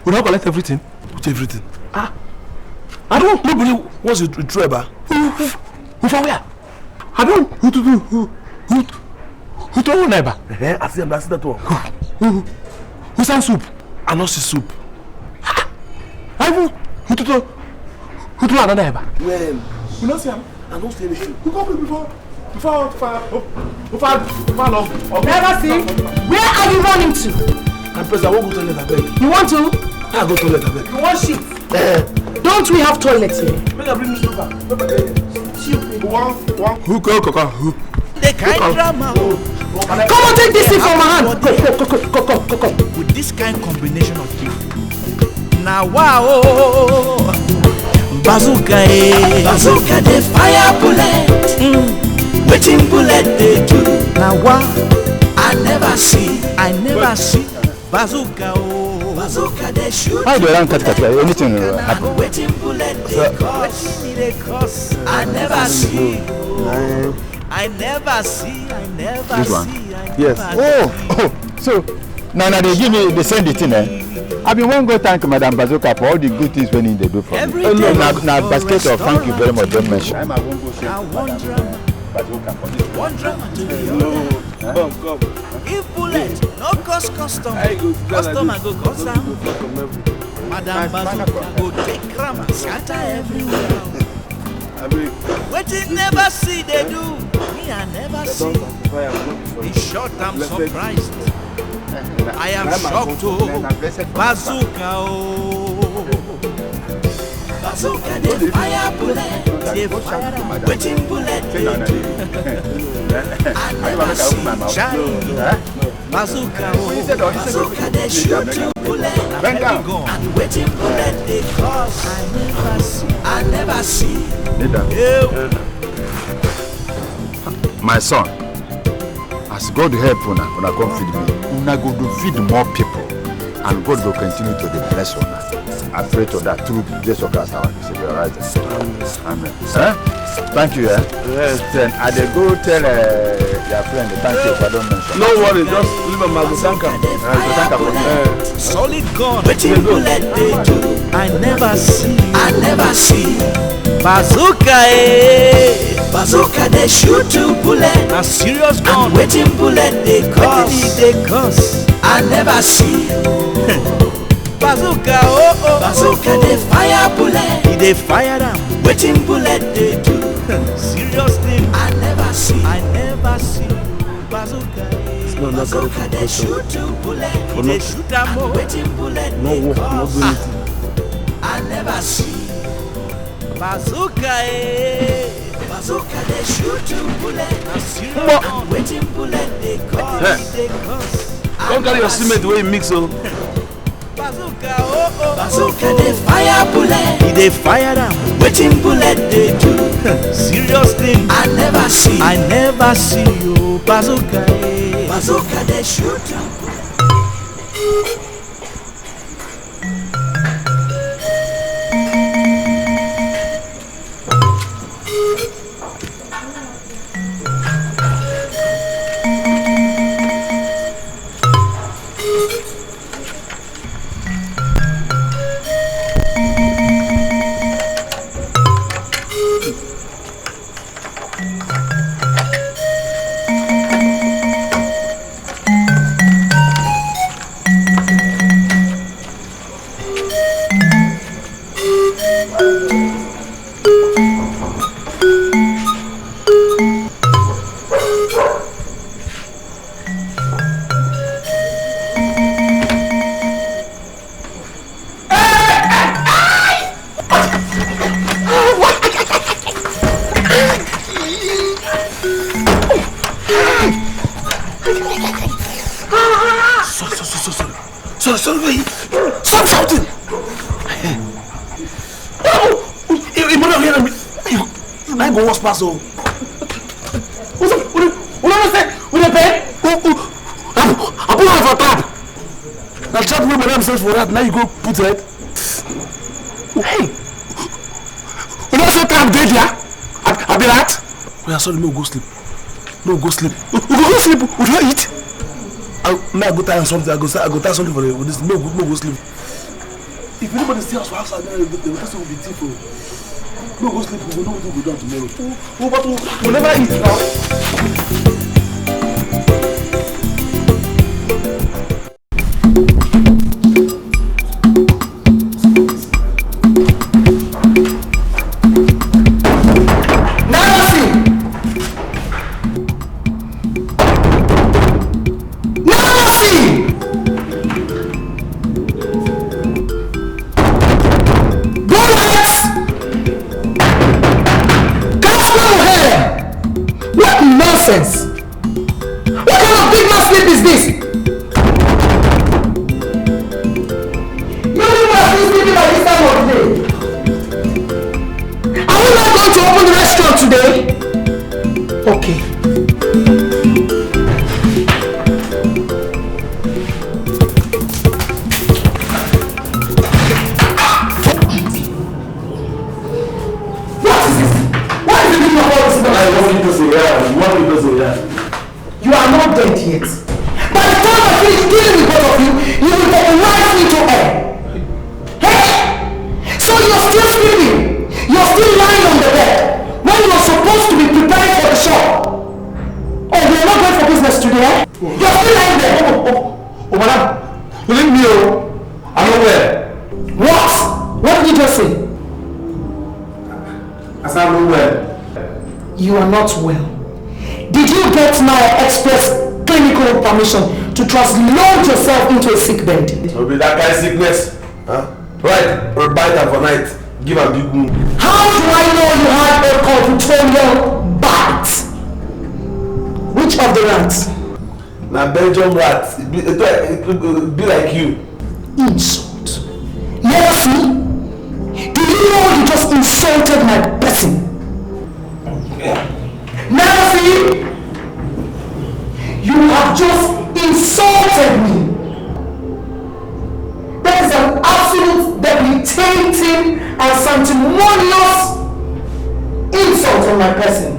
We don collect everything. Which everything? Ah, I don't. Nobody wants to throw eba. Who, who, who for where? I don't. Who to do? Who, who, who throw eba? Eh, I see am. I see that one. Who, who, who send soup? I no see soup. Ah, I even. Who to do? Who do another ever? Well, you know, see, I don't see anything. You come before, before, before, before, before long. Never see. Where are you running to? I'm pressed. I won't go toilet, I beg. You want to? I go toilet, I beg. You want shit? Eh. Don't we have toilets here? Make I bring newspaper. Paper, eh. Shit. One, one. Who call Coca? Who? The kind drama. Come on, take this thing from my hand. Go, go, go, go, go, go, go. With this kind combination of things. Now wow. Bazooka, eh. Bazooka, the fire bullet. Mm. Waiting bullet, they do. Now wow. I never see. I never see. Bazooka, oh. Bazooka, they shoot. How do I run cut, cut, cut? Anything, uh, happen? Waiting bullet, they cause. Waiting they cause. I never see. I never see. I never see. This one. I never see. Oh, oh, so now, now they give me, they send the thing, eh? I been wan go thank Madam Bazooka for all the good things wey he dey do for me. Everything. Eh, no, na, na basket of thank you very much don mention. I wan go say I wan drama. Bazooka for this. One drama to the other. Come, come. If bullet no cost custom, customer go cause am. Madam Bazooka go take ram scatter everywhere. Abeg. Wetin never see they do, me I never see. In short, I'm surprised. I am shocked too. Bazooka, oh. Bazooka, they fire bullet. They fire am. Waiting bullet, they do. I never see. Chai. Bazooka, oh. Bazooka, they shoot two bullet. Bend down. And waiting bullet, they cross. I never see. I never see. Kneel down. Yeah. My son, as God help una, una come feed me. Una go do feed more people, and God go continue to dey bless una. I pray to that through Jesus Christ, our Savior. Rise and say, Amen. Eh? Thank you, eh? Yes. Then I dey go tell, eh, your friend, thank you for don mention. No worry, just leave am, I go thank am. Eh, I go thank am for you. Eh. Solid gun. Waiting bullet they do. I never see. I never see. Bazooka, eh. Bazooka, they shoot two bullet. A serious gun. And waiting bullet they cause. Wetin e dey cause? I never see. Bazooka, oh, oh. Bazooka, they fire bullet. E dey fire am. Waiting bullet they do. Serious thing. I never see. I never see. Bazooka, eh. Bazooka, they shoot two bullet. E dey shoot am, oh. Waiting bullet they cause. I never see. Bazooka, eh. Bazooka, they shoot two bullet. Waiting bullet they cause. Come carry your cement wey you mix, oh. Bazooka, oh, oh. Bazooka, they fire bullet. E dey fire am. Waiting bullet they do. Serious thing. I never see. I never see you. Bazooka, eh. Bazooka, they shoot am. Sorry, sorry, sorry, sorry. Sorry, sorry, wait. Stop shouting. Hey, hey, mother, here, you, you might go worse pass, oh. What's up? What do you, what do you say? With a pen? Oh, oh. I, I put her for trap. Now trap wey madam set for rat, now you go put head. Hey! You know say trap dey there? I, I be rat. Oya, sorry, no go sleep. No go sleep. We go go sleep. We don eat. I, now I go tie something. I go, I go tie something for the, for this. No go, no go sleep. If anybody see us for outside, they go, they go say we be thief o. No go sleep. We go know wetin we go do tomorrow. We, we, but we, we never eat now. Sense. What kind of big man sleep is this? You people are still sleeping at this time of the day. Are we not going to open the restaurant today? Okay. What is this? What is the meaning of all this nonsense? I want you to say yeah. You want me to say yeah. You are not dead yet. By the time I finish dealing with both of you, you will take life into air. Hey! So you're still sleeping. You're still lying on the bed when you're supposed to be preparing for the show. Oh, we are not going for business today, eh? You're still lying there. Oh, oh, oh, madam, believe me, oh, I'm not well. What? What did you just say? I said I'm not well. You are not well. Did you get my express clinical permission to translate yourself into a sick bed? It will be that kind of sickness. Huh? Right, or bite am for night. Give am big wound. How do I know you had a peritoneal bite? Which of the rats? Na Belgium rat. E be, e be, e be like you. Insult. Never see? Do you know you just insulted my person? Never see? You have just insulted me. That is an absolute debilitating and sanctimonious insult on my person.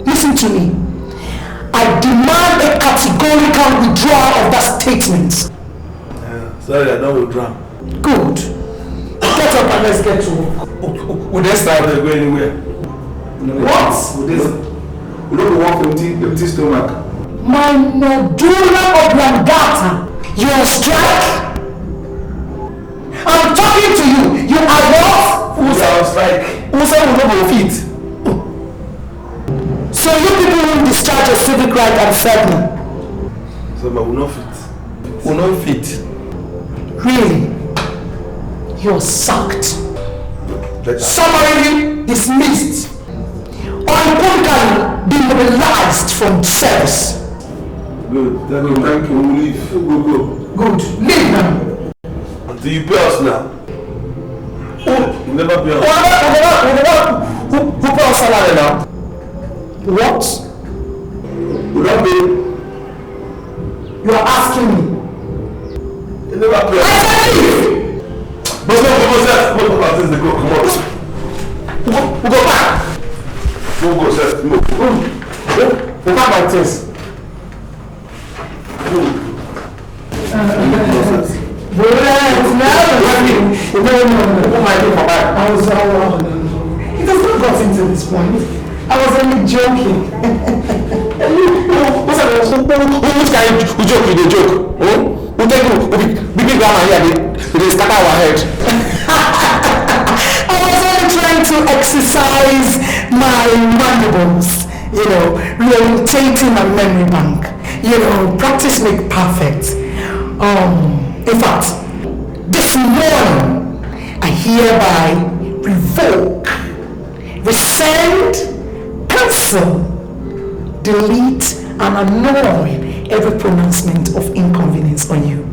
Listen to me. I demand a categorical withdrawal of that statement. Uh, sorry, I don't withdraw. Good. Get up and let's get to work. We dey start to go anywhere. What? We dey, we don't work with empty, empty stomach. My medulla oblongata. You on strike? I'm talking to you. You are what? Who say on strike? Who say we no go fit? So you people won't discharge your civic right and serve me. So, but we no fit. We no fit. Really? You're sacked. Better. Summarily dismissed. Unequivocally demobilized from service. Good. Thank you. Thank you. We leave. Go, go. Good. Leave now. Until you pay us now. Who? You never pay us. Who, who, who, who, who pay us salary now? What? We don't pay. You are asking me. You never pay. I said leave. But no, we go sef. We go back. We go, we go back. We go sef. We go, we go, we go pack my things. Brent, now you. No, no, no. Who am I doing for back? I was, I was, it has not gotten to this point. I was only joking. Who, who, who, who, which kind of joke you dey joke? Hmm? Who take you? Big, big, big grammar here, they, they scatter our head. I was only trying to exercise my mandibles, you know, rehabilitating my memory bank. You know, practice make perfect. Um, in fact, this morning, I hereby revoke, rescind, cancel, delete, and annul every pronouncement of inconvenience on you.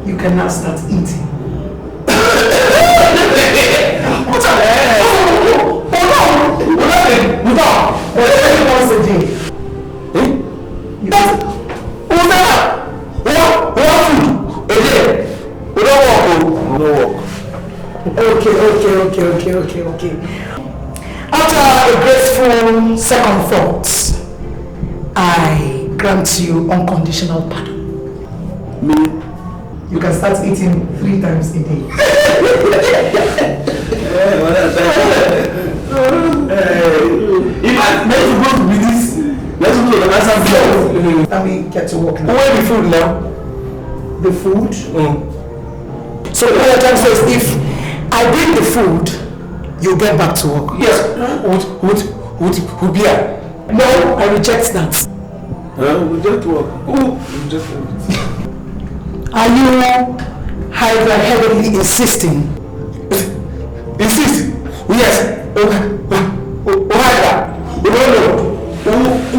You can now start eating. What the hell? Hold on, hold on, hold on. But only once a day. Eh? That, what? What? What food? Again? We don't work, oh. We don't work. Okay, okay, okay, okay, okay, okay. After a graceful second thought, I grant you unconditional pardon. Me? You can start eating three times a day. Eh, well, that's, eh, in fact, let's go to this. Let's go to the answer. Let me get to work now. Where the food now? The food? Mm. So what you're trying to say is if I bring the food, you get back to work. Yes. Would, would, would, would be a No, I reject that. Huh? We just work. Who? We just work. Are you hydra-headedly insisting? Insist? Yes. Oh, oh, oh, hydra. We don't know. Who, who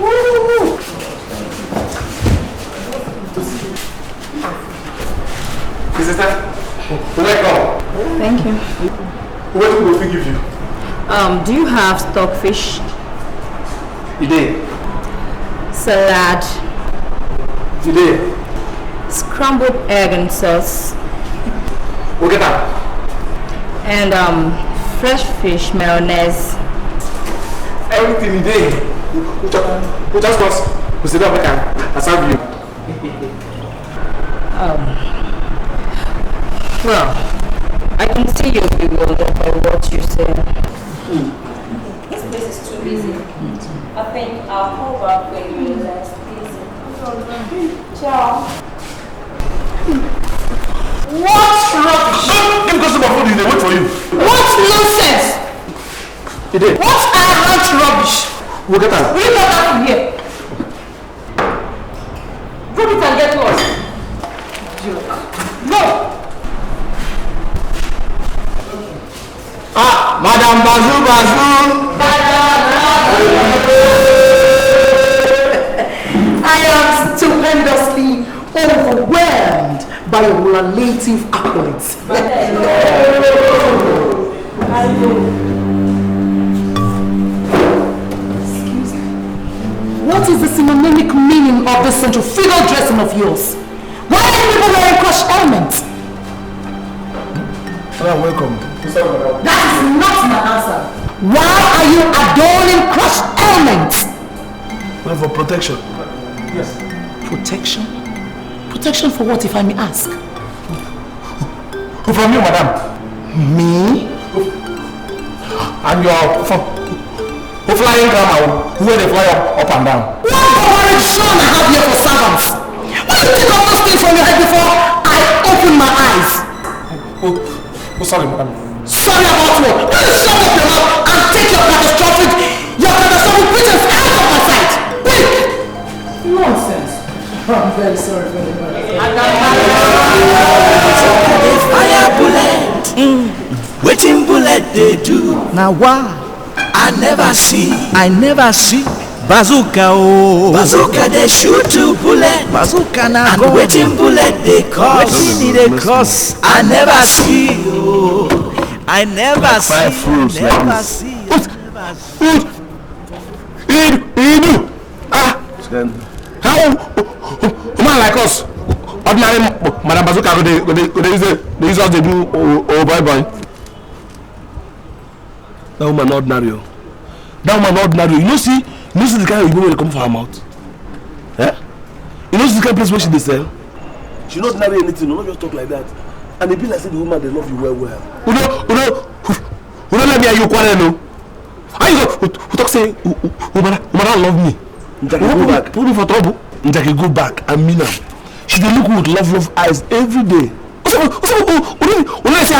Woo! Sister, welcome. Thank you. What do we give you? Um, do you have stockfish? You dey? Salad. You dey? Scrambled egg and sauce. We get am. And um, fresh fish mayonnaise. Everything dey. We just, we just want to sit down, make I serve you. Um, well, I can see you're bewildered by what you say. This place is too busy. I think I'll call back when you realize it's busy. Ciao. What rubbish! Don't give customer food, they wait for you. What nonsense! You dey? What arrant rubbish! We get am. Will you get out from here? Drop it and get lost. Idiot. No! Ah, Madam Bazu Bazu! I am stupendously overwhelmed by your relative accolades. Excuse me. What is the synonymic meaning of this centrifugal dressing of yours? Why are you people wearing crush helmets? You're welcome. That is not my answer. Why are you adorning crush helmets? Well, for protection. Yes. Protection? Protection for what, if I may ask? From you, madam. Me? And your f-, flying grammar, who dey fly up, up and down. What boring show I have here for servants? Why you think of those things from your head before I open my eyes? Oh, oh, sorry, madam. Sorry about what? Will you shut up your mouth and take your catastrophic, your catastrophic preachings out of my sight? Quick! Nonsense. I'm very sorry for the... Fire bullet. Wetin bullet dey do? Na wa. I never see. I never see. Bazooka o. Bazooka dey shoot two bullet. Bazooka na gun. And wetin bullet dey cause? Wetin e dey cause? I never see o. I never like five see, rules I never like this. See, I never see. What? What? Idu, Idu. Ah. How? Woman like us, ordinary Madam Bazooka, go dey, go dey, go dey use, dey use us dey do oh, oh boy boy. That woman not ordinary. Oh. That woman not ordinary. Oh. You know see, you know see the kind of people wey dey come for her mouth. Eh? You know see the kind of place where she dey sell. She not ordinary anything. No, not just talk like that. And e be like say the woman dey love you well well. You know, you know, you know, let me and you quarrel. No. How you go? We talk say, woman, woman love me. Njaki go back. Put me for trouble. Njaki go back. I mean am. She dey look with love, love eyes every day. What's up? What's up? What do you say?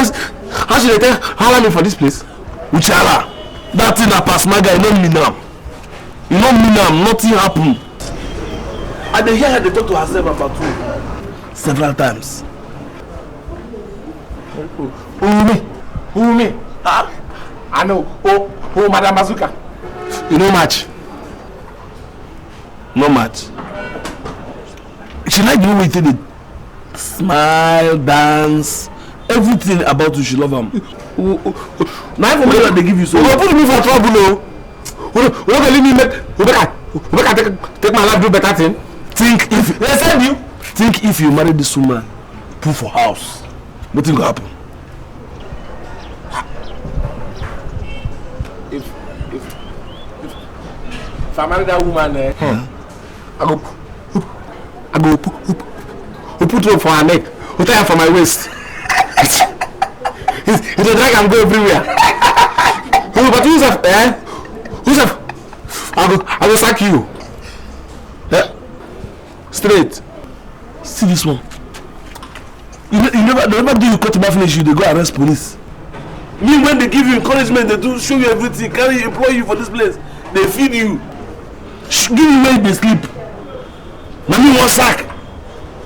How should I tell? How me for this place? Uchala. That thing that pass my guy. No mean am. You no mean am. Nothing happen. I dey hear her dey talk to herself about you several times. Ume, Ume. Ah, I know. Oh, oh, Madam Bazooka. You no match. No match. She like the way you take it. Smile, dance, everything about you, she love am. Now for me, they give you so. You go put me for trouble, oh. You no go leave me make, you make I, you make I take, take my life do better thing. Think if they send you. Think if you marry this woman, put for house, wetin go happen? If, if, if, if I marry that woman, eh, hmm. I go, I go put, put, put rope for her neck, put tie for my waist. It, it dey drag am go everywhere. Who, but who's a, eh? Who's a, I go, I go sack you. Eh? Straight. See this one. You, ne- you never, they never do you cut back finish, you they go arrest police. Me, when they give you encouragement, they do show you everything, carry you, employ you for this place. They feed you. Sh- give you where they sleep. Na me one sack.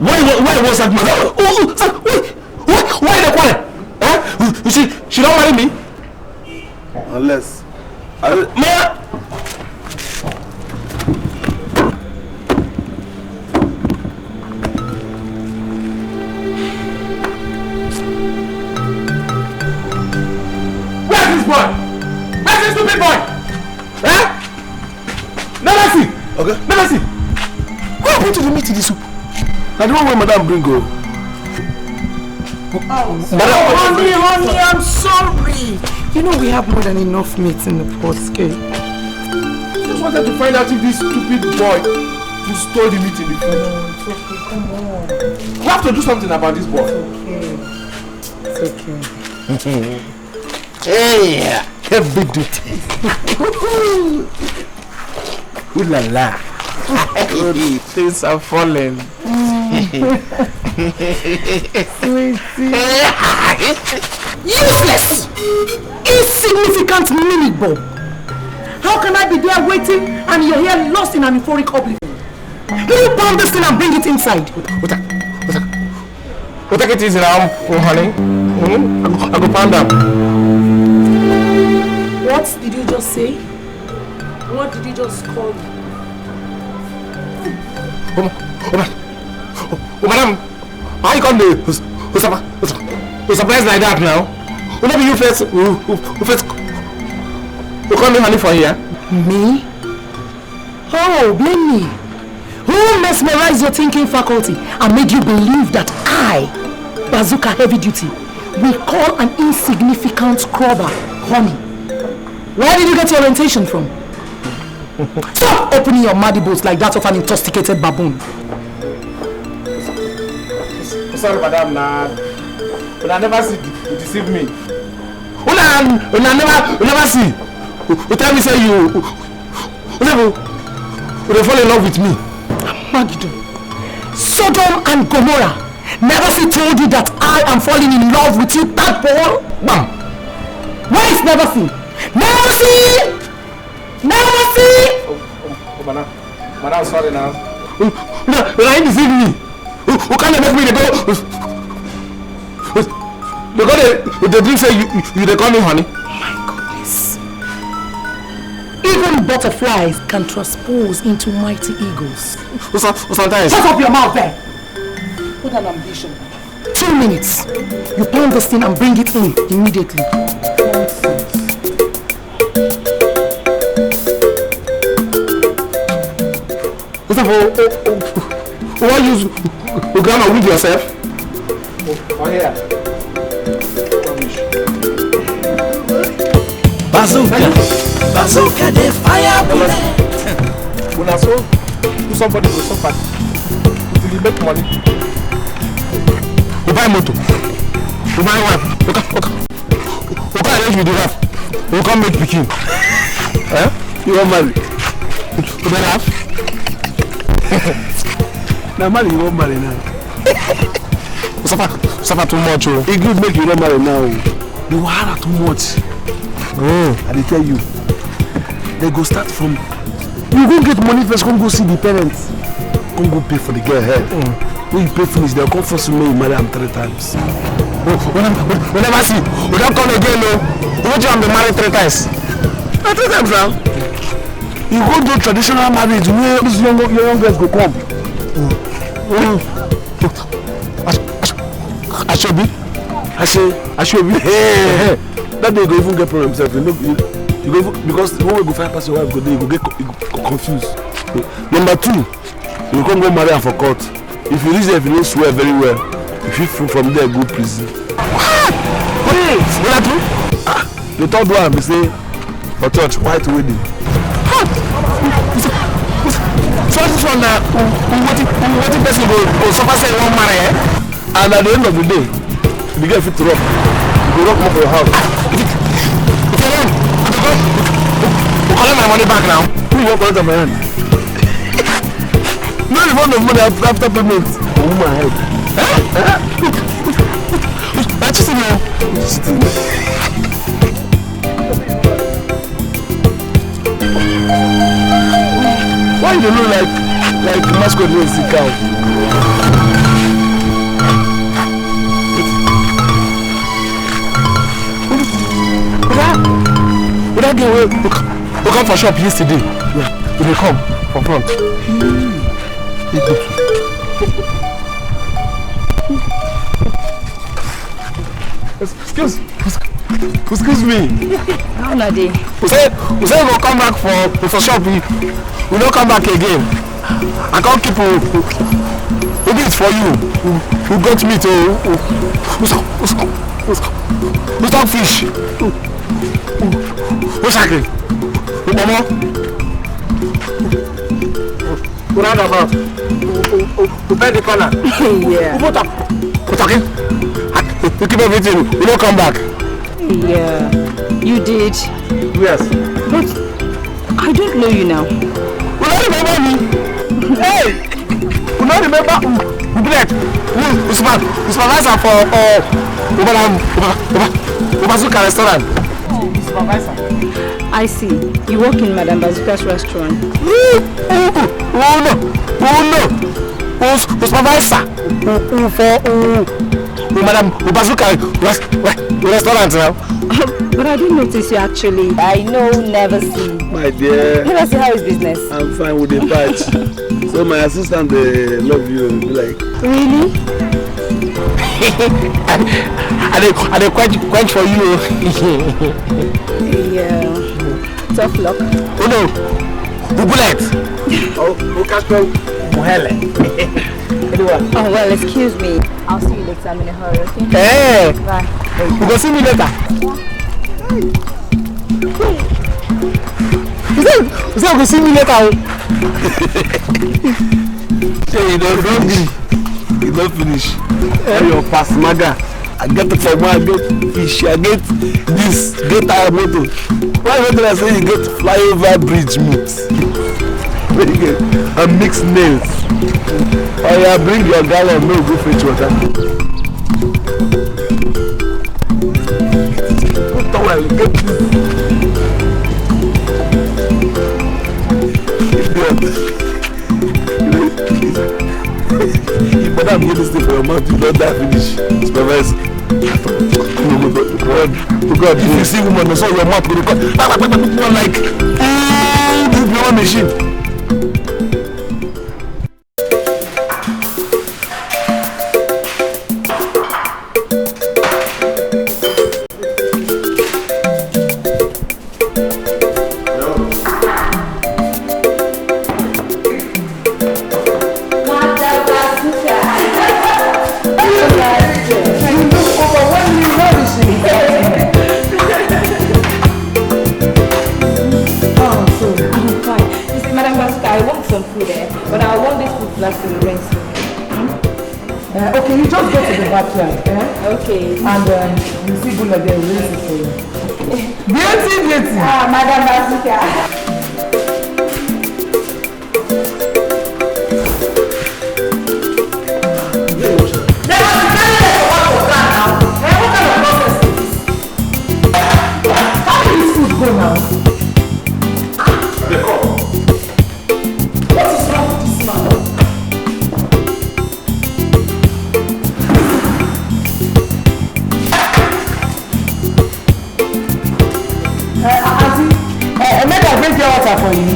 Why, why, why one sack, man? Oh, oh, oh, why, why, why they quarrel? Eh? You, you see, she don't marry me. Unless. I, ma! Where's this boy? Where's this stupid boy? Eh? Never see. Okay. Never see. What happened to the meat in the soup? Now the one where madam bring go. Oh, honey, honey, I'm sorry. You know we have more than enough meat in the pot, okay? Just wanted to find out if this stupid boy who stole the meat in the food. No, it's okay. Come on. We have to do something about this boy. It's okay. It's okay. Hey, heavy duty. Ooh la la. Things are falling. Sweetie. Useless! Insignificant minute bomb. How can I be there waiting and you're here lost in an euphoric oblivion? Do you pound this thing and bring it inside? Water, water, water. We'll take it easy now, oh, honey. Mm-hmm. I, go, I go pound them. What did you just say? What did you just call me? Oh, oh, oh, madam, how you come to, to, to, surpri- to surprise like that now? Will not be you first, who, who, who first, who call me honey for here? Me? Oh, blame me. Who mesmerized your thinking faculty and made you believe that I, Bazooka Heavy Duty, will call an insignificant scrubber honey? Where did you get your orientation from? Stop opening your mandibles like that of an intoxicated baboon. Sorry, madam. Nah, una never see de- deceive me. Una, una never, una never see. You tell me say you, you never, you dey fall in love with me. Magidon, Sodom and Gomorrah never see told you that I am falling in love with you, tadpole. Bam. Where is never seen? Never seen. Never see! Oh, oh, oh, madam. Madam, sorry now. Una, una, you deceive me. You, you can't make me dey go. They go dey, they dream say you, you, you dey call me honey. My goodness. Even butterflies can transpose into mighty eagles. Sometimes. Shut up your mouth there! What an ambition. Two minutes. You pound this thing and bring it in immediately. What's up? Oh, oh, oh, oh, why use grammar with yourself? Oh, oh, yeah. Bazooka, bazooka dey fire bullet. Una so, do somebody go suffer till you make money. You buy motor, you buy wife, you can, you can, you can arrange with the wife, you can make pikin. Eh? You wan marry? You dey laugh? Na marry you wan marry now. Suffer, suffer too much o. E good make you no marry now o. The wahala too much. Mm. I dey tell you. They go start from, you go get money first, come go see the parents. Come go pay for the girl head. Mm. When you pay finish, they'll come force you make you marry am three times. Oh, we never, we never see. We don come again o. Wetin you am dey marry three times? Na three times now. You go do traditional marriage wey all these young, young girls go come. Mm. Mm. Ash-, ash-, Ashobi? Ashe-, Ashobi. Hey. That day you go even get problem sef. You know, you, you go even, because the one wey go find pass your wife go dey, you go get co-, you go co-, confused. Number two, you go come go marry am for court. If you reach there, if you no swear very well, you fit from, from there go prison. Ah! Wait, wait, wait. Ah, the third one be say, for church, white wedding. Ah! So this one na, uh, uh, wetin, uh, wetin person go, go suffer say he wan marry, eh? And at the end of the day, the girl fit rock. You go rock comot for your house. Ah, if it, if you run, I go go, go collect my money back now. Who you wan collect am for hand? No refund of money after, after payment. For woman head. Eh? Eh? Na cheating o. Cheating. Why you dey look like, like masquerade wey see cow? Oga, oga girl wey, we come for shop yesterday. Yeah, we dey come for front. Excuse, excuse me. How una dey? We say, we say we go come back for, for shop. We, we no come back again. I come keep a, a bit for you. We, we got meat o. We, we, we, we, we stock fish. We shake. We mama. We round about. We, we, we, we bend the corner. Yeah. We put up. We talking. We keep everything. We don't come back. Yeah, you did. Yes. But I don't know you now. You don't remember me? Hey! You don't remember who? Who be that? Who? Usman. Usman Hassan for, uh, Ubala, Uba-, Uba-, Ubazuka restaurant. Oh, supervisor. I see. You work in Madam Bazooka's restaurant. Oh, oh, oh, oh, no. Oh, no. Oh, s-, oh, supervisor. Oh, oh, for, oh, oh, Madam, oh, Bazooka rest-, re-, restaurant now. But I didn't notice you actually. I know, never see. My dear. Never see, how is business? I'm fine with the patch. So my assistant, they love you, be like. Really? I, I dey, I dey quench, quench for you. Yeah. Tough luck. Oh no. Bullet. Oh, oh, catch me. Muhele. Anyone? Oh, well, excuse me. I'll see you later. I'm in a hurry, okay? Eh. Bye. You go see me later. You say, you say you go see me later o. Say you don, you don gree. You don finish. Eh? Your pass maga. I get it for one, I get fish, I get this, get our motor. Why you tell us say you get flyover bridge meat? Very good. And mixed nails. Oh yeah, bring your gallon, no go fetch water. Put towel, get this. Idiot. If madam hear this thing for your mouth, you don die finish. Supervise. God, God, if you see woman, so your mouth go dey cut. Like, ooh, you be one machine. Like to rinse. Uh, okay, you just go to the backyard, eh? Okay. And um, you see Bula there, rinse it for you. Beauty, beauty. Ah, Madam Bazooka. Go now. What is wrong with this man? Uh, auntie, uh, make I bring pure water for you.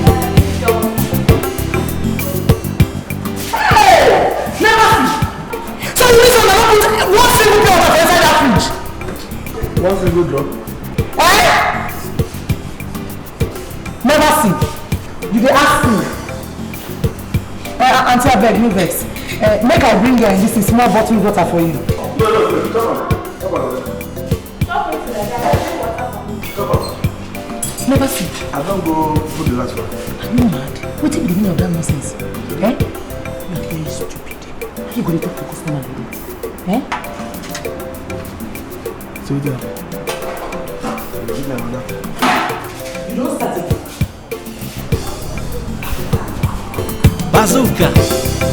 Hey! Never see. So you mean say una no put one single pure water for inside that fridge? One single drop? Eh? Never see. You dey ask me. Uh, auntie, abeg, no vex. Uh, make I bring you this small bottle water for you. No, no, no, come on. Come on. Never see. I don't go put the last one. Are you mad? What is the meaning of that nonsense? Eh? You are very stupid. How you going to talk to customer like that? Eh? So you do. You don't start it. Bazooka,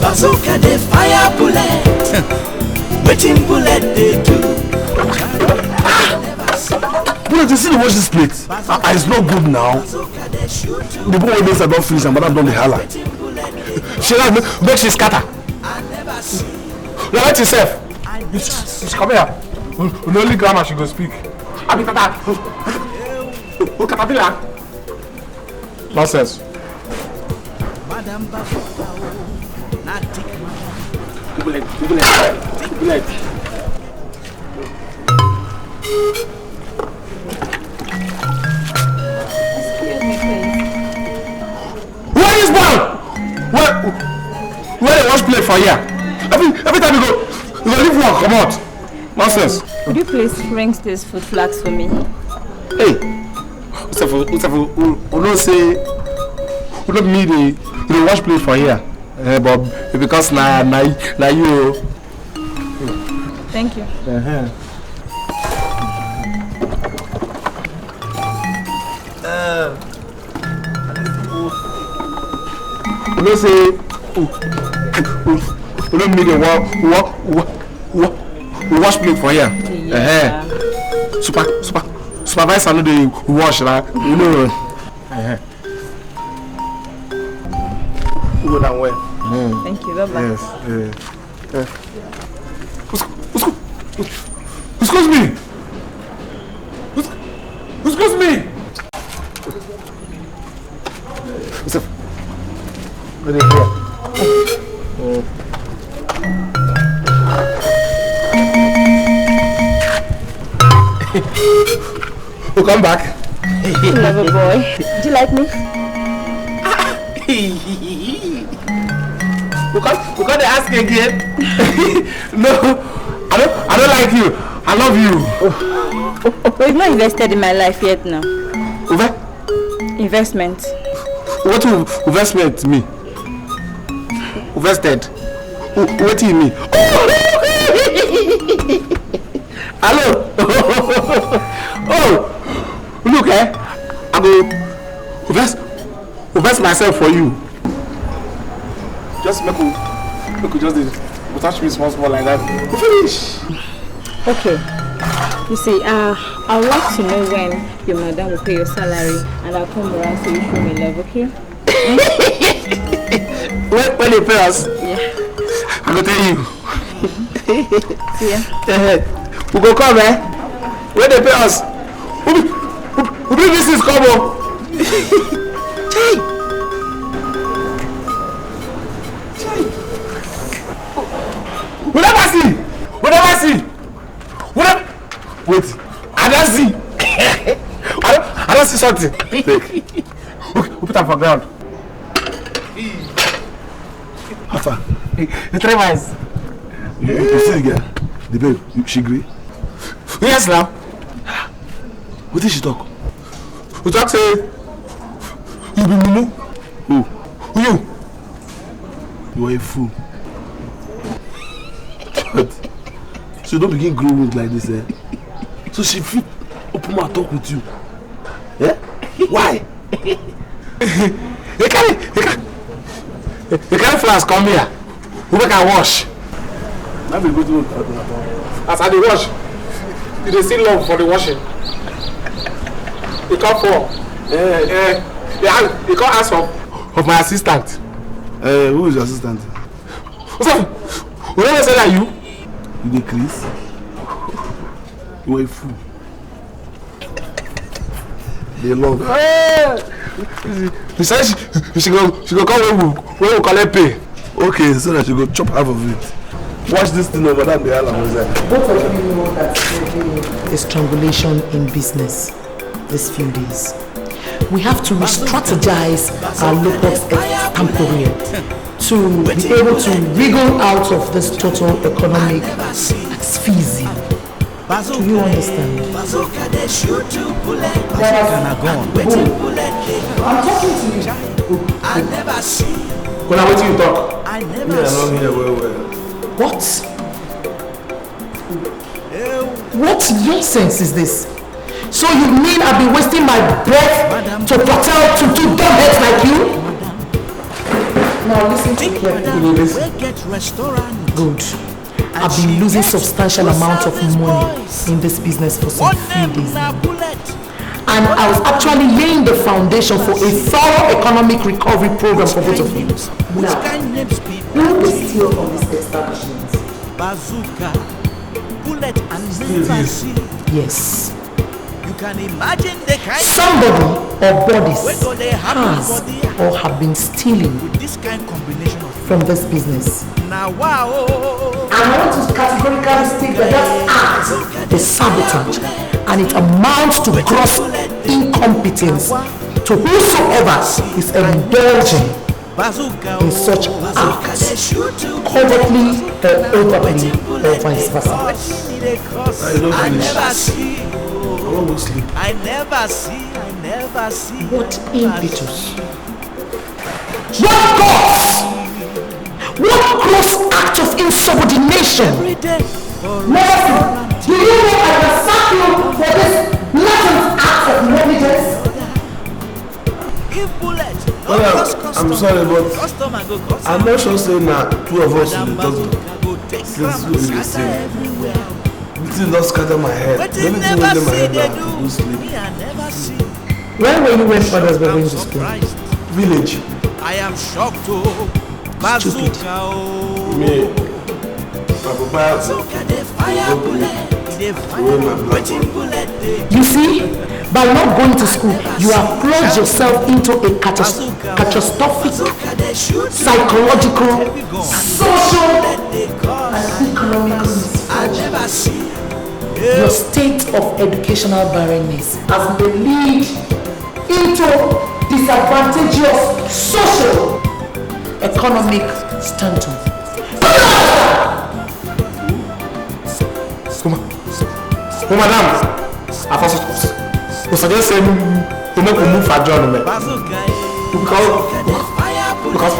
bazooka dey fire bullet. Wetin bullet dey do? Bullet, you still dey wash this plate? Ah, ah, it's not good now. The boy wey dey inside don finish and madam don dey hala. She like make she scatter. Relax yourself. Come here. Only grammar she go speak. Abi tata. Caterpillar. Nonsense. Madam Bafuta, oh, na thick madam. Double it, double it, double it. Excuse me, please. Where is ball? Where, where dey wash plate for here? Every, every time you go, you go leave work, come out. Nonsense. Could you please rinse these food flags for me? Hey, Usafu, Usafu, you know say, you know me, they, they wash plate for here. Uh, but because na, na, na you. Thank you. Uh-huh. Uh, you know say, you know me, they wa, wa, wa, wa, wash plate for here. Yeah. Uh-huh. Super, super, supervisor no dey wash la, you know. Uh-huh. Go down well. Mm. Thank you. Bye bye. Yes. Uh, uh. Excuse me. Excuse me. What's up? What is here? Welcome back. Lover boy, do you like me? We can't, we can't ask again. No, I don't, I don't like you. I love you. But you've not invested in my life yet now. Over? Investment. What do investment mean? Invested? What do you mean? Hello? Oh, look, eh? I go invest, invest myself for you. Just make we, make we just dey touch me small, small like that. We finish. Okay. You see, uh, I would like to know when your madam will pay your salary, and I'll come around so you show me love, okay? When, when they pay us, yeah. I go tell you. Yeah. Uh, we go come, eh? When they pay us, we, we, we bring this is come, oh. Chai. Chai. We never see. We never see. We never. Wait. I don't see. I don't, I don't see something. Take. Okay, we put am for ground. How far? The three miles. You, you see the girl? The babe, you, she gree? Yes, now. What did she talk? We talk say, you be mumu. Who? You. You are a fool. But she don't begin grow wings like this, eh? So she fit open my talk with you. Eh? Why? You carry, you carry, you carry flowers come here. Who make I wash? That be good one. As I dey wash, you dey see love for the washing. You come for, eh, eh, you come ask for, of my assistant. Eh, who is your assistant? What's up? Who never say that you? You dey craze? You a fool. They love. Eh! She said she, she go, she go come when we, when we collect pay. Okay, so that she go chop half of it. Watch this thing over that behind her. Both of you know that there's been a strangulation in business these few days. We have to re-strategize our local extemporeal to be able to wriggle out of this total economic asphyxia. Do you understand? Bazooka dey shoot two bullet. Bazooka na gun. Wetin bullet dey cause? I'm talking to you. I never see. Kola, wetin you talk? I never see. Me, I no hear well well. What? What nonsense is this? So you mean I've been wasting my breath to protect to two dumb heads like you? Now listen to me carefully. Good. I've been losing substantial amount of money in this business for some few days now. And I was actually laying the foundation for a thorough economic recovery program for both of you. Now, who is still on this establishment? Bazooka, bullet and liberty. Yes. You can imagine the kind somebody or bodies has or have been stealing with this kind combination of from this business. Now, wow. And I want to categorically state that that act is sabotage and it amounts to gross incompetence to whosoever is indulging in such acts, covertly or openly, or vice versa. I don't finish. I never see. I won't go sleep. I never see. I never see. What impetus? What guts? What gross act of insubordination? Every day. Nelson, do you know I can sack you for this blatant act of negligence? If bullet no cross custom, I'm sorry, but customer go custom. I'm not sure say na two of us dey talk. Since we dey same. Wetin don scatter my head? Anything wey dey my head na to go sleep. Me, I never see. Where were you when others were going to school? Village. I am shocked o. Stupid. Bazooka o. Me, my papa go go me the way my black one. You see, by not going to school, you have plunged yourself into a catas- catastrophic psychological, social, and economic misfortune. Your state of educational barrenness has been lead into disadvantageous social economic standpoint. Come on. Oh, madam, I for su- suggest say we make we move for John, man. Because, because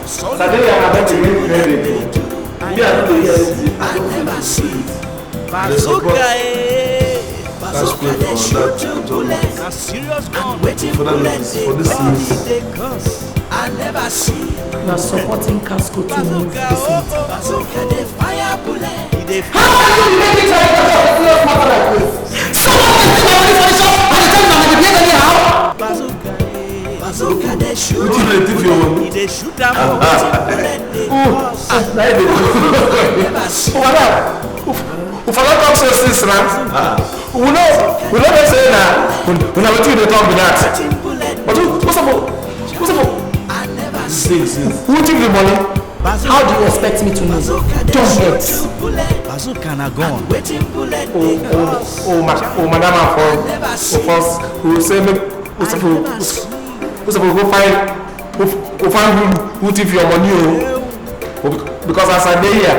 Saturday I don dey make credit. Me, I no dey hear anything. I never see. Bazooka, eh. Bazooka dey shoot two bullets. Na serious gun. Wetin bullet dey cause? I never see. You are supporting Casco to move this meeting. Bazooka dey fire bullet. E dey fire. How can you be making caricature of a serious matter like this? Someone can steal my money for the shop and you tell me I dey behave anyhow? Bazooka, eh. Bazooka dey shoot. Wetin dey thief your money? E dey shoot am. Wetin bullet dey cause? I never see. Madam, we for don talk so since na. We no, we no know say na, na wetin you dey talk be that. But who, who suppose, who suppose? Sing, sing. Who thief the money? How do you expect me to know? Don't get. Bazooka na gun. Oh, oh, oh, ma- oh, madam, I for, for first, we say make, we suppose, we suppose go find, go, go find who, who thief your money, oh. Because as I dey here,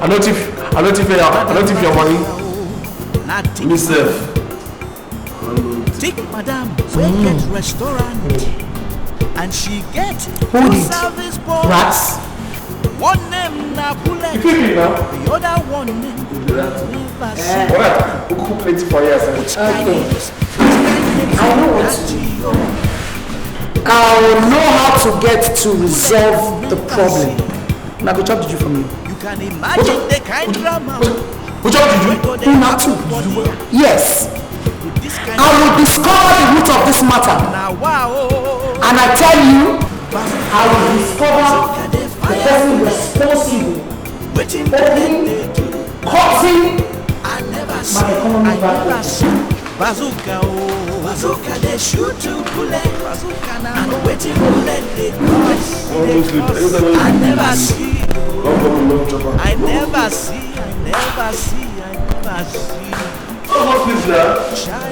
I no thief, I no thief your, I no thief your money. Nothing. Me sef. Take madam, we get restaurant. And she get Who two did? Service boys. Rats? One name na Bullet. You feel me now? The other one name na Never See. Alright, we cook plenty for here, sir. Okay. I know what to do. I will know how to get to resolve the problem. Now go chop the juju from you. You can imagine the kind drama. Go chop the juju. Una too. Yes. I will discover the root of this matter. And I tell you, I will discover the person responsible. Opening, cutting my economy back up. Bazooka, oh, bazooka, they shoot to bullet. Bazooka, now wetin bullet dey cause? I never see. I never see, I never see, I never see. Come on, please, now. Chai.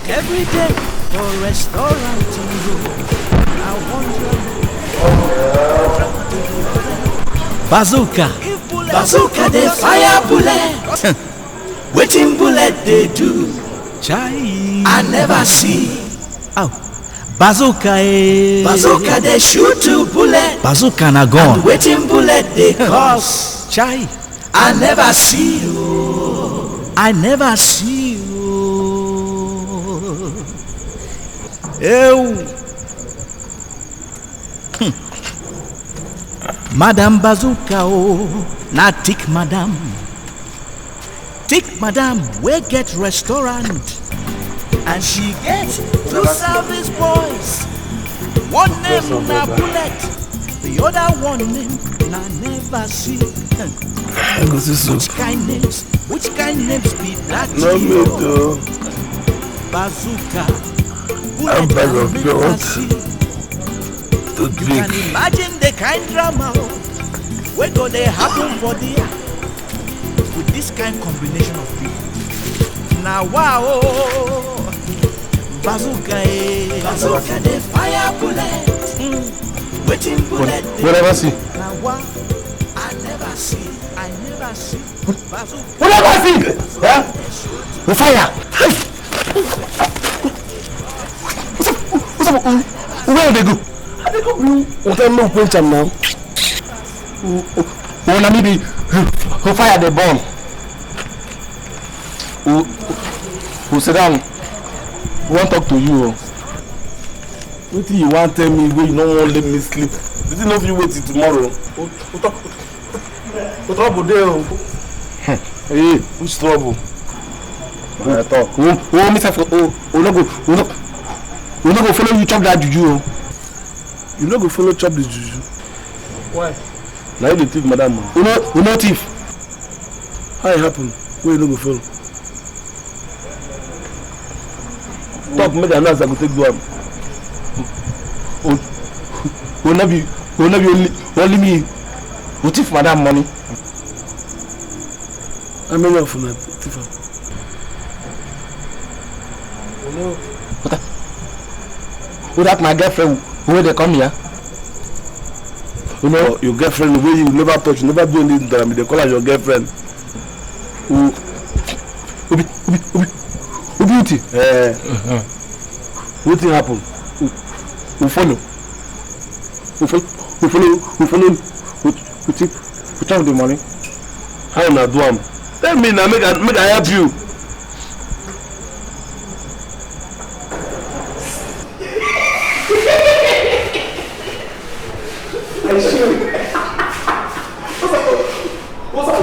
Every day for restaurant, I wonder. Bazooka. Bazooka, they fire bullet. Waiting bullet, they do. Chai. I never see. Ow. Bazooka, eh. Bazooka, they shoot to bullet. Bazooka na gun. And waiting bullet, they cause. Chai. I never see you. I never see you. Ew. Hmm. Madam Bazooka, oh, na thick madam. Thick madam, we get restaurant. And she get two service boys. One name na Bullet, the other one name na Never See. Which kind names? Which kind names be that? No me too. Bazooka. I'm bag of pure water. To drink. You can imagine the kind drama wey go dey happen for there with this kind combination of people. Na wa o. Bazooka, eh. Bazooka dey fire bullet. Wetin bullet dey do? Whatever see. Na wa. I never see. I never see. Bazooka. Whatever see. Eh? We fire. What's up? What's up? Where they go? I dey go bring water, no quench am now. Oh, oh, oh, na me be, oh, fire dey burn. Oh, oh, sit down. We wan talk to you o. Wetin you wan tell me wey you no wan let me sleep? Wetin no fit wait till tomorrow? Oh, oh, talk. But trouble dey o. Hey, which trouble? I talk. Oh, oh, me sef, oh, oh, no go, oh, no, oh, no go follow you chop that juju o. You no go follow chop the juju. Why? Na you dey thief madam o. Oh, no, oh, no thief. How e happen? Wey you no go follow? Talk, make I know as I go take do am. O, o no be, o no be only, only me go thief madam money. How many of una thief am? What that, what that my girlfriend wey dey come here? You know, your girlfriend wey you never touch, you never do anything to am, you dey call her your girlfriend. Who, Obi, Obi, Obi, Obi, wetin? Eh. Wetin happen? We, we follow. We follow, we follow, we follow, we, we thief, we chop the money. How una do am? Tell me na, make I, make I help you. I show you. What's up? What's up?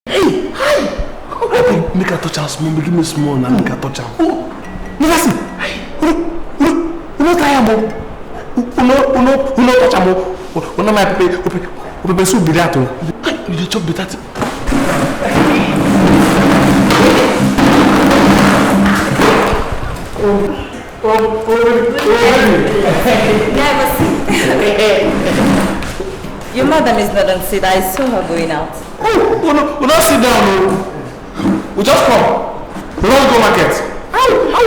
Hey, hi! Abeg, make I touch am small, give me small na, make I touch am. Oh, never see. Hey, you no, you no, you no try am o. You no, you no, you no touch am o. Oh, oh, na my pepper, pepper, pepper soup be that o. Hey, you dey chop better thing. Oh, oh, oh, oh, baby. Never see. Your madam is not on seat. I saw her going out. Oh, oh no, we don't sit down. Oh. We just come. We don't go market. How, how,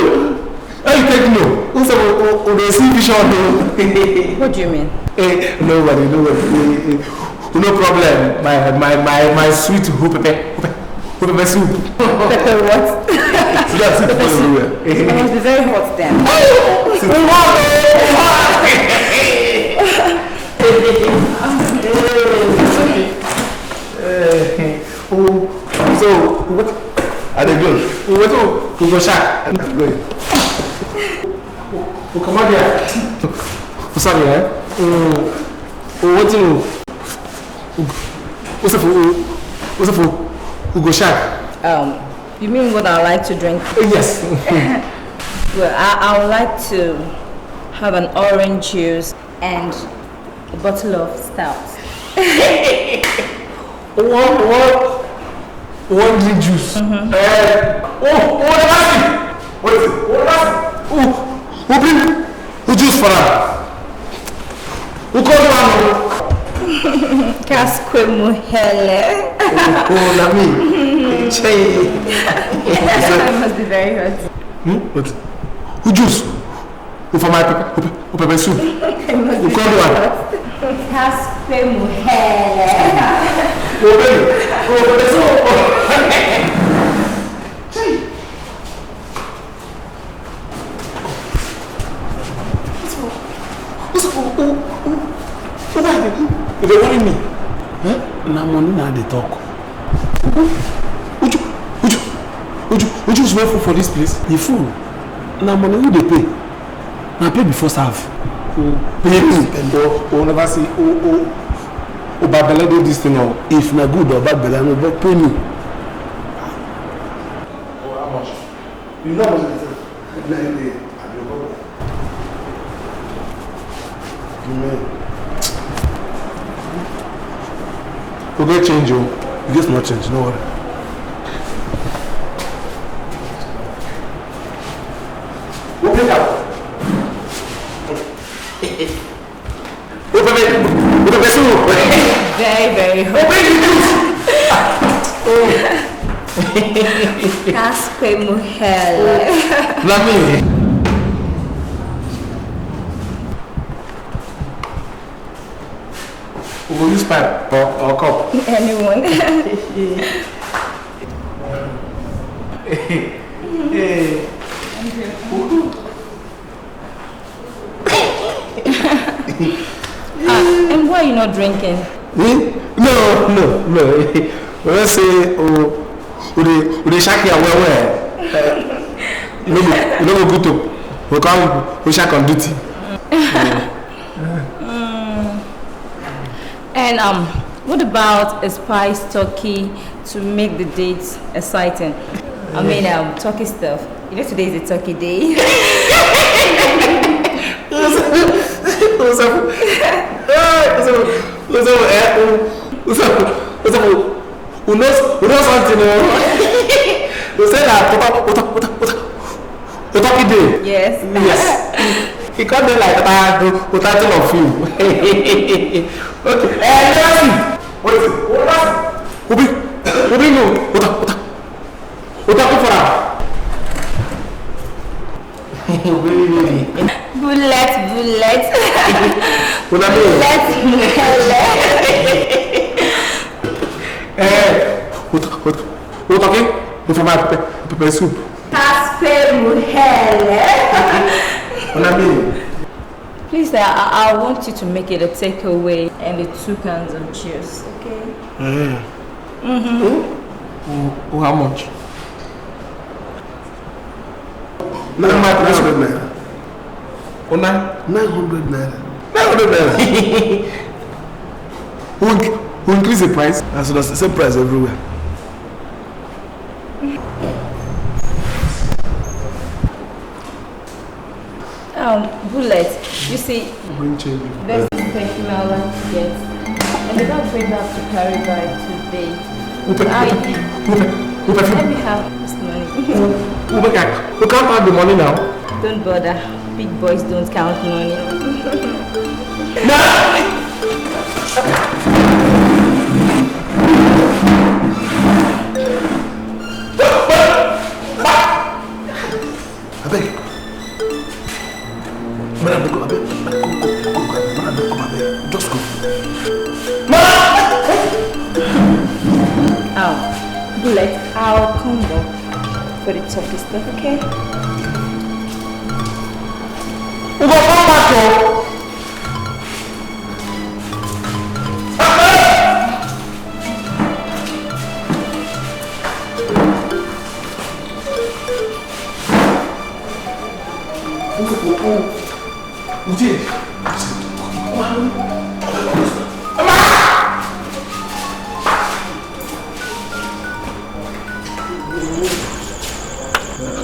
how you take know? Who say we, we, we dey see vision? Oh. What do you mean? Eh, no worry, no worry. Eh, eh, no problem. My, my, my, my sweet hope, hope, hope, soup. Pepper what? That's it for everywhere. It must be very hot then. Oh, we want, oh, oh, so, what? I dey go. What? Oh, we go shark. I'm going. Oh, come out here. Oh, sorry, eh? Oh, oh, what do you? What's up? What's up? We go shark. Um, you mean what I like to drink? Eh, yes. Well, I, I would like to have an orange juice and a bottle of stout. One, one, one drink juice. Mm-hmm. Eh, oh, oh, the last thing. What is it? Oh, the last thing. Oh, oh, bring, oh, juice for her. Who called you out? Casque Muhele. Oh, oh, na me. Che. It must be very hot. Hmm? What? Who juice? Who for my pepper, who pe-, who pepper soup? Who called you out? Casque Muhele. Oh, baby. Oh, pepper soup. Che. What's up? What's up? Oh, oh, oh, oh, why dey, you dey worry me? Eh? Na money na dey talk. Uju, Uju, Uju, Uju is not full for this place. He full. Na money who dey pay? Na pay before serve. Pay me. Oh, oh, never see. Oh, oh, oh, bad belle do this thing. Oh, if na good or bad belle, no, but pay me. Oh, how much? You know what it is? Nine day. I be go. Amen. We get change, oh. You get small change, no worry. Open up. Open it. Open it. Very, very hot. Open it. Oh. Casque Muhele. Na me. We go use pipe or, or cup. Anyone. Hey. Ah, and why you not drinking? Me? No, no, no. When I say, oh, we dey, we dey shark here well well. Eh, no go, no go good to. We come, we shark on duty. Mm. And, um, what about a spice turkey to make the date exciting? I mean, um, turkey stuff. You know, today is a turkey day. What's up? What's up? What's up? Eh, oh, what's up? What's up? Who knows? Who knows something? Oh? They say that. What up? What up? What up? What up? Otaku Day? Yes. Yes. He come there like that, Otaku of you. Okay. Eh, Nancy! What is it? What is it? Obi, Obi, no. Ota, Ota, Otaku for her. Baby, baby. Bullet, bullet. What I mean? Bullet, bullet. Eh, Ota, Ota, Otaku for my pepper, pepper soup. Casque Muhele. What I mean? Please, I, I I want you to make it a takeaway and the two cans of juice, okay? Mm. Mm-hmm. Oh, oh, how much? Nine hundred naira. Oh, nine? Nine hundred naira. Nine hundred naira. Who inc-, who increase the price? That's the same price everywhere. Um, Bullet, you see, bring change. There's this perfume I want to get. And the dog came back to carry by today. Open, I open, open. Who perfume? Let me have this money. Who, who make I? Who can't count the money now? Don't bother. Big boys don't count money. No! Abeg. Madam, go, abeg. Go, go, go, go. Madam, come, abeg. Just go. Madam! Oh, Bullet, I'll come back for the talk stuff, okay? We go come back, oh.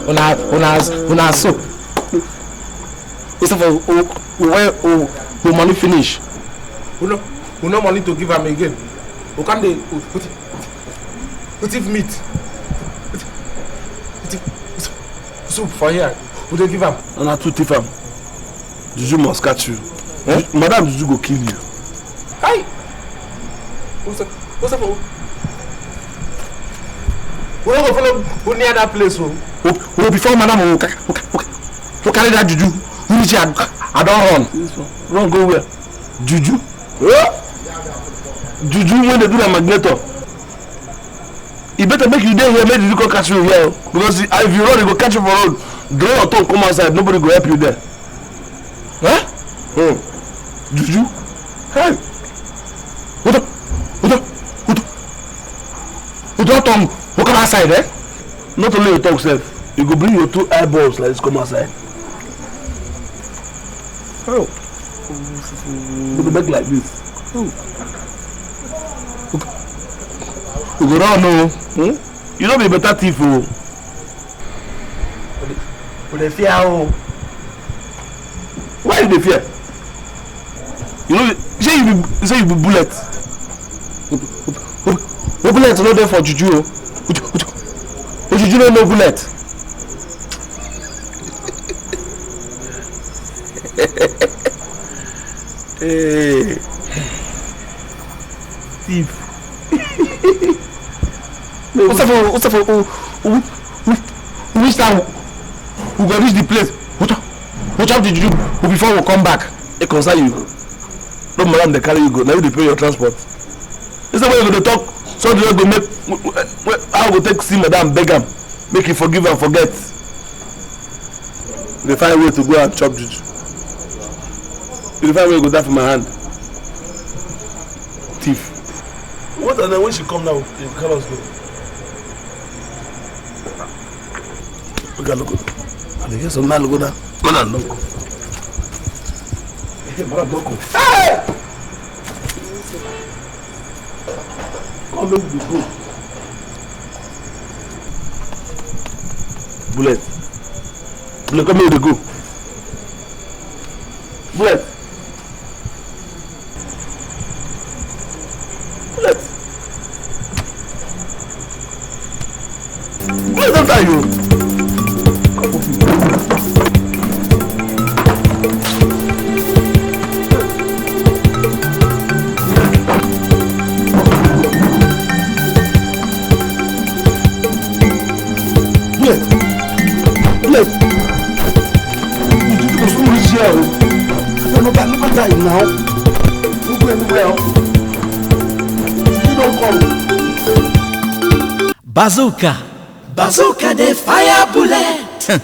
Una, una, una so. First of all, we, we, we, we money finish. We no, we no money to give am again. We come dey, we, we, we thief meat. We thief, we thief soup for here. We dey give am. Una too thief am. Juju must catch you. Eh? Madam Juju go kill you. Hi. What's up? What's up? We no go follow go near that place, oh. Oh, oh, before madam, oh, ca-, oh, ca-, oh, ca-, oh, carry that Juju. Who is here? I don run. This one. Run go where? Juju. Eh? Juju wey dey do that magneto. E better make you dey here, make Juju come catch you here, oh. Because if you run, e go catch you for road. Draw your tongue, come outside. Nobody go help you there. Huh? Hmm. Juju. Hey. Hold on. Hold on. Hold on. Hold on, Tom. Walk outside, eh? Not only your tongue, sef. You go bring your two eyeballs like this, come outside. Oh. You go beg like this. Oh. You go run, oh. Hmm? You no be better thief, oh. We dey fear, oh. Why you dey fear? You know, say you be, say you be bullet. Bullet no dey for juju, oh. Juju, juju, juju no know bullet. Hey. Thief. What's up for, what's up for, oh, oh, oh, oh, which time we go reach the place? What, what time did you do before we come back? It concern you. No madam dey carry you go. Now you dey pay your transport. This is why you go dey talk. So you go make, I go take see madam, beg am, make you forgive and forget. You dey find way to go and chop juju. You dey find way you go die for my hand. Thief. What, and then when she come now, you carry us go. Make I look. I dey hear some man look down. Man, I look. Hey, man, I look. Hey! Come, make we go. Bullet. Bullet, come, make we go. Bullet. Bullet. Bullet, don't die, you. Bullet. Bullet. You go soon reach here, oh. No, no, no, no, die now. No go anywhere, oh. You don't come. Bazooka. Bazooka dey fire bullet.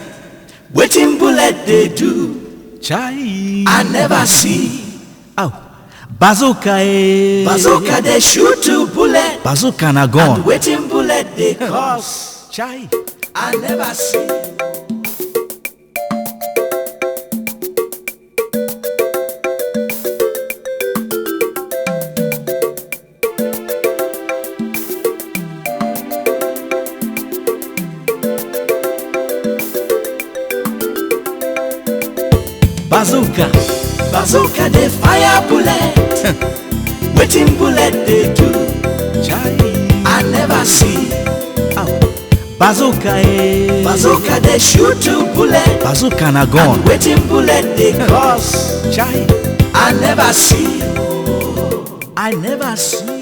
Wetin bullet dey do? Chai. I never see. Ow. Bazooka, eh. Bazooka dey shoot two bullet. Bazooka na gun. And wetin bullet dey cause? Chai. I never see. Bazooka. Bazooka dey fire bullet. Wetin bullet dey do? Chai. I never see. Ow. Bazooka, eh. Bazooka dey shoot two bullet. Bazooka na gun. And wetin bullet dey cause? Chai. I never see. I never see.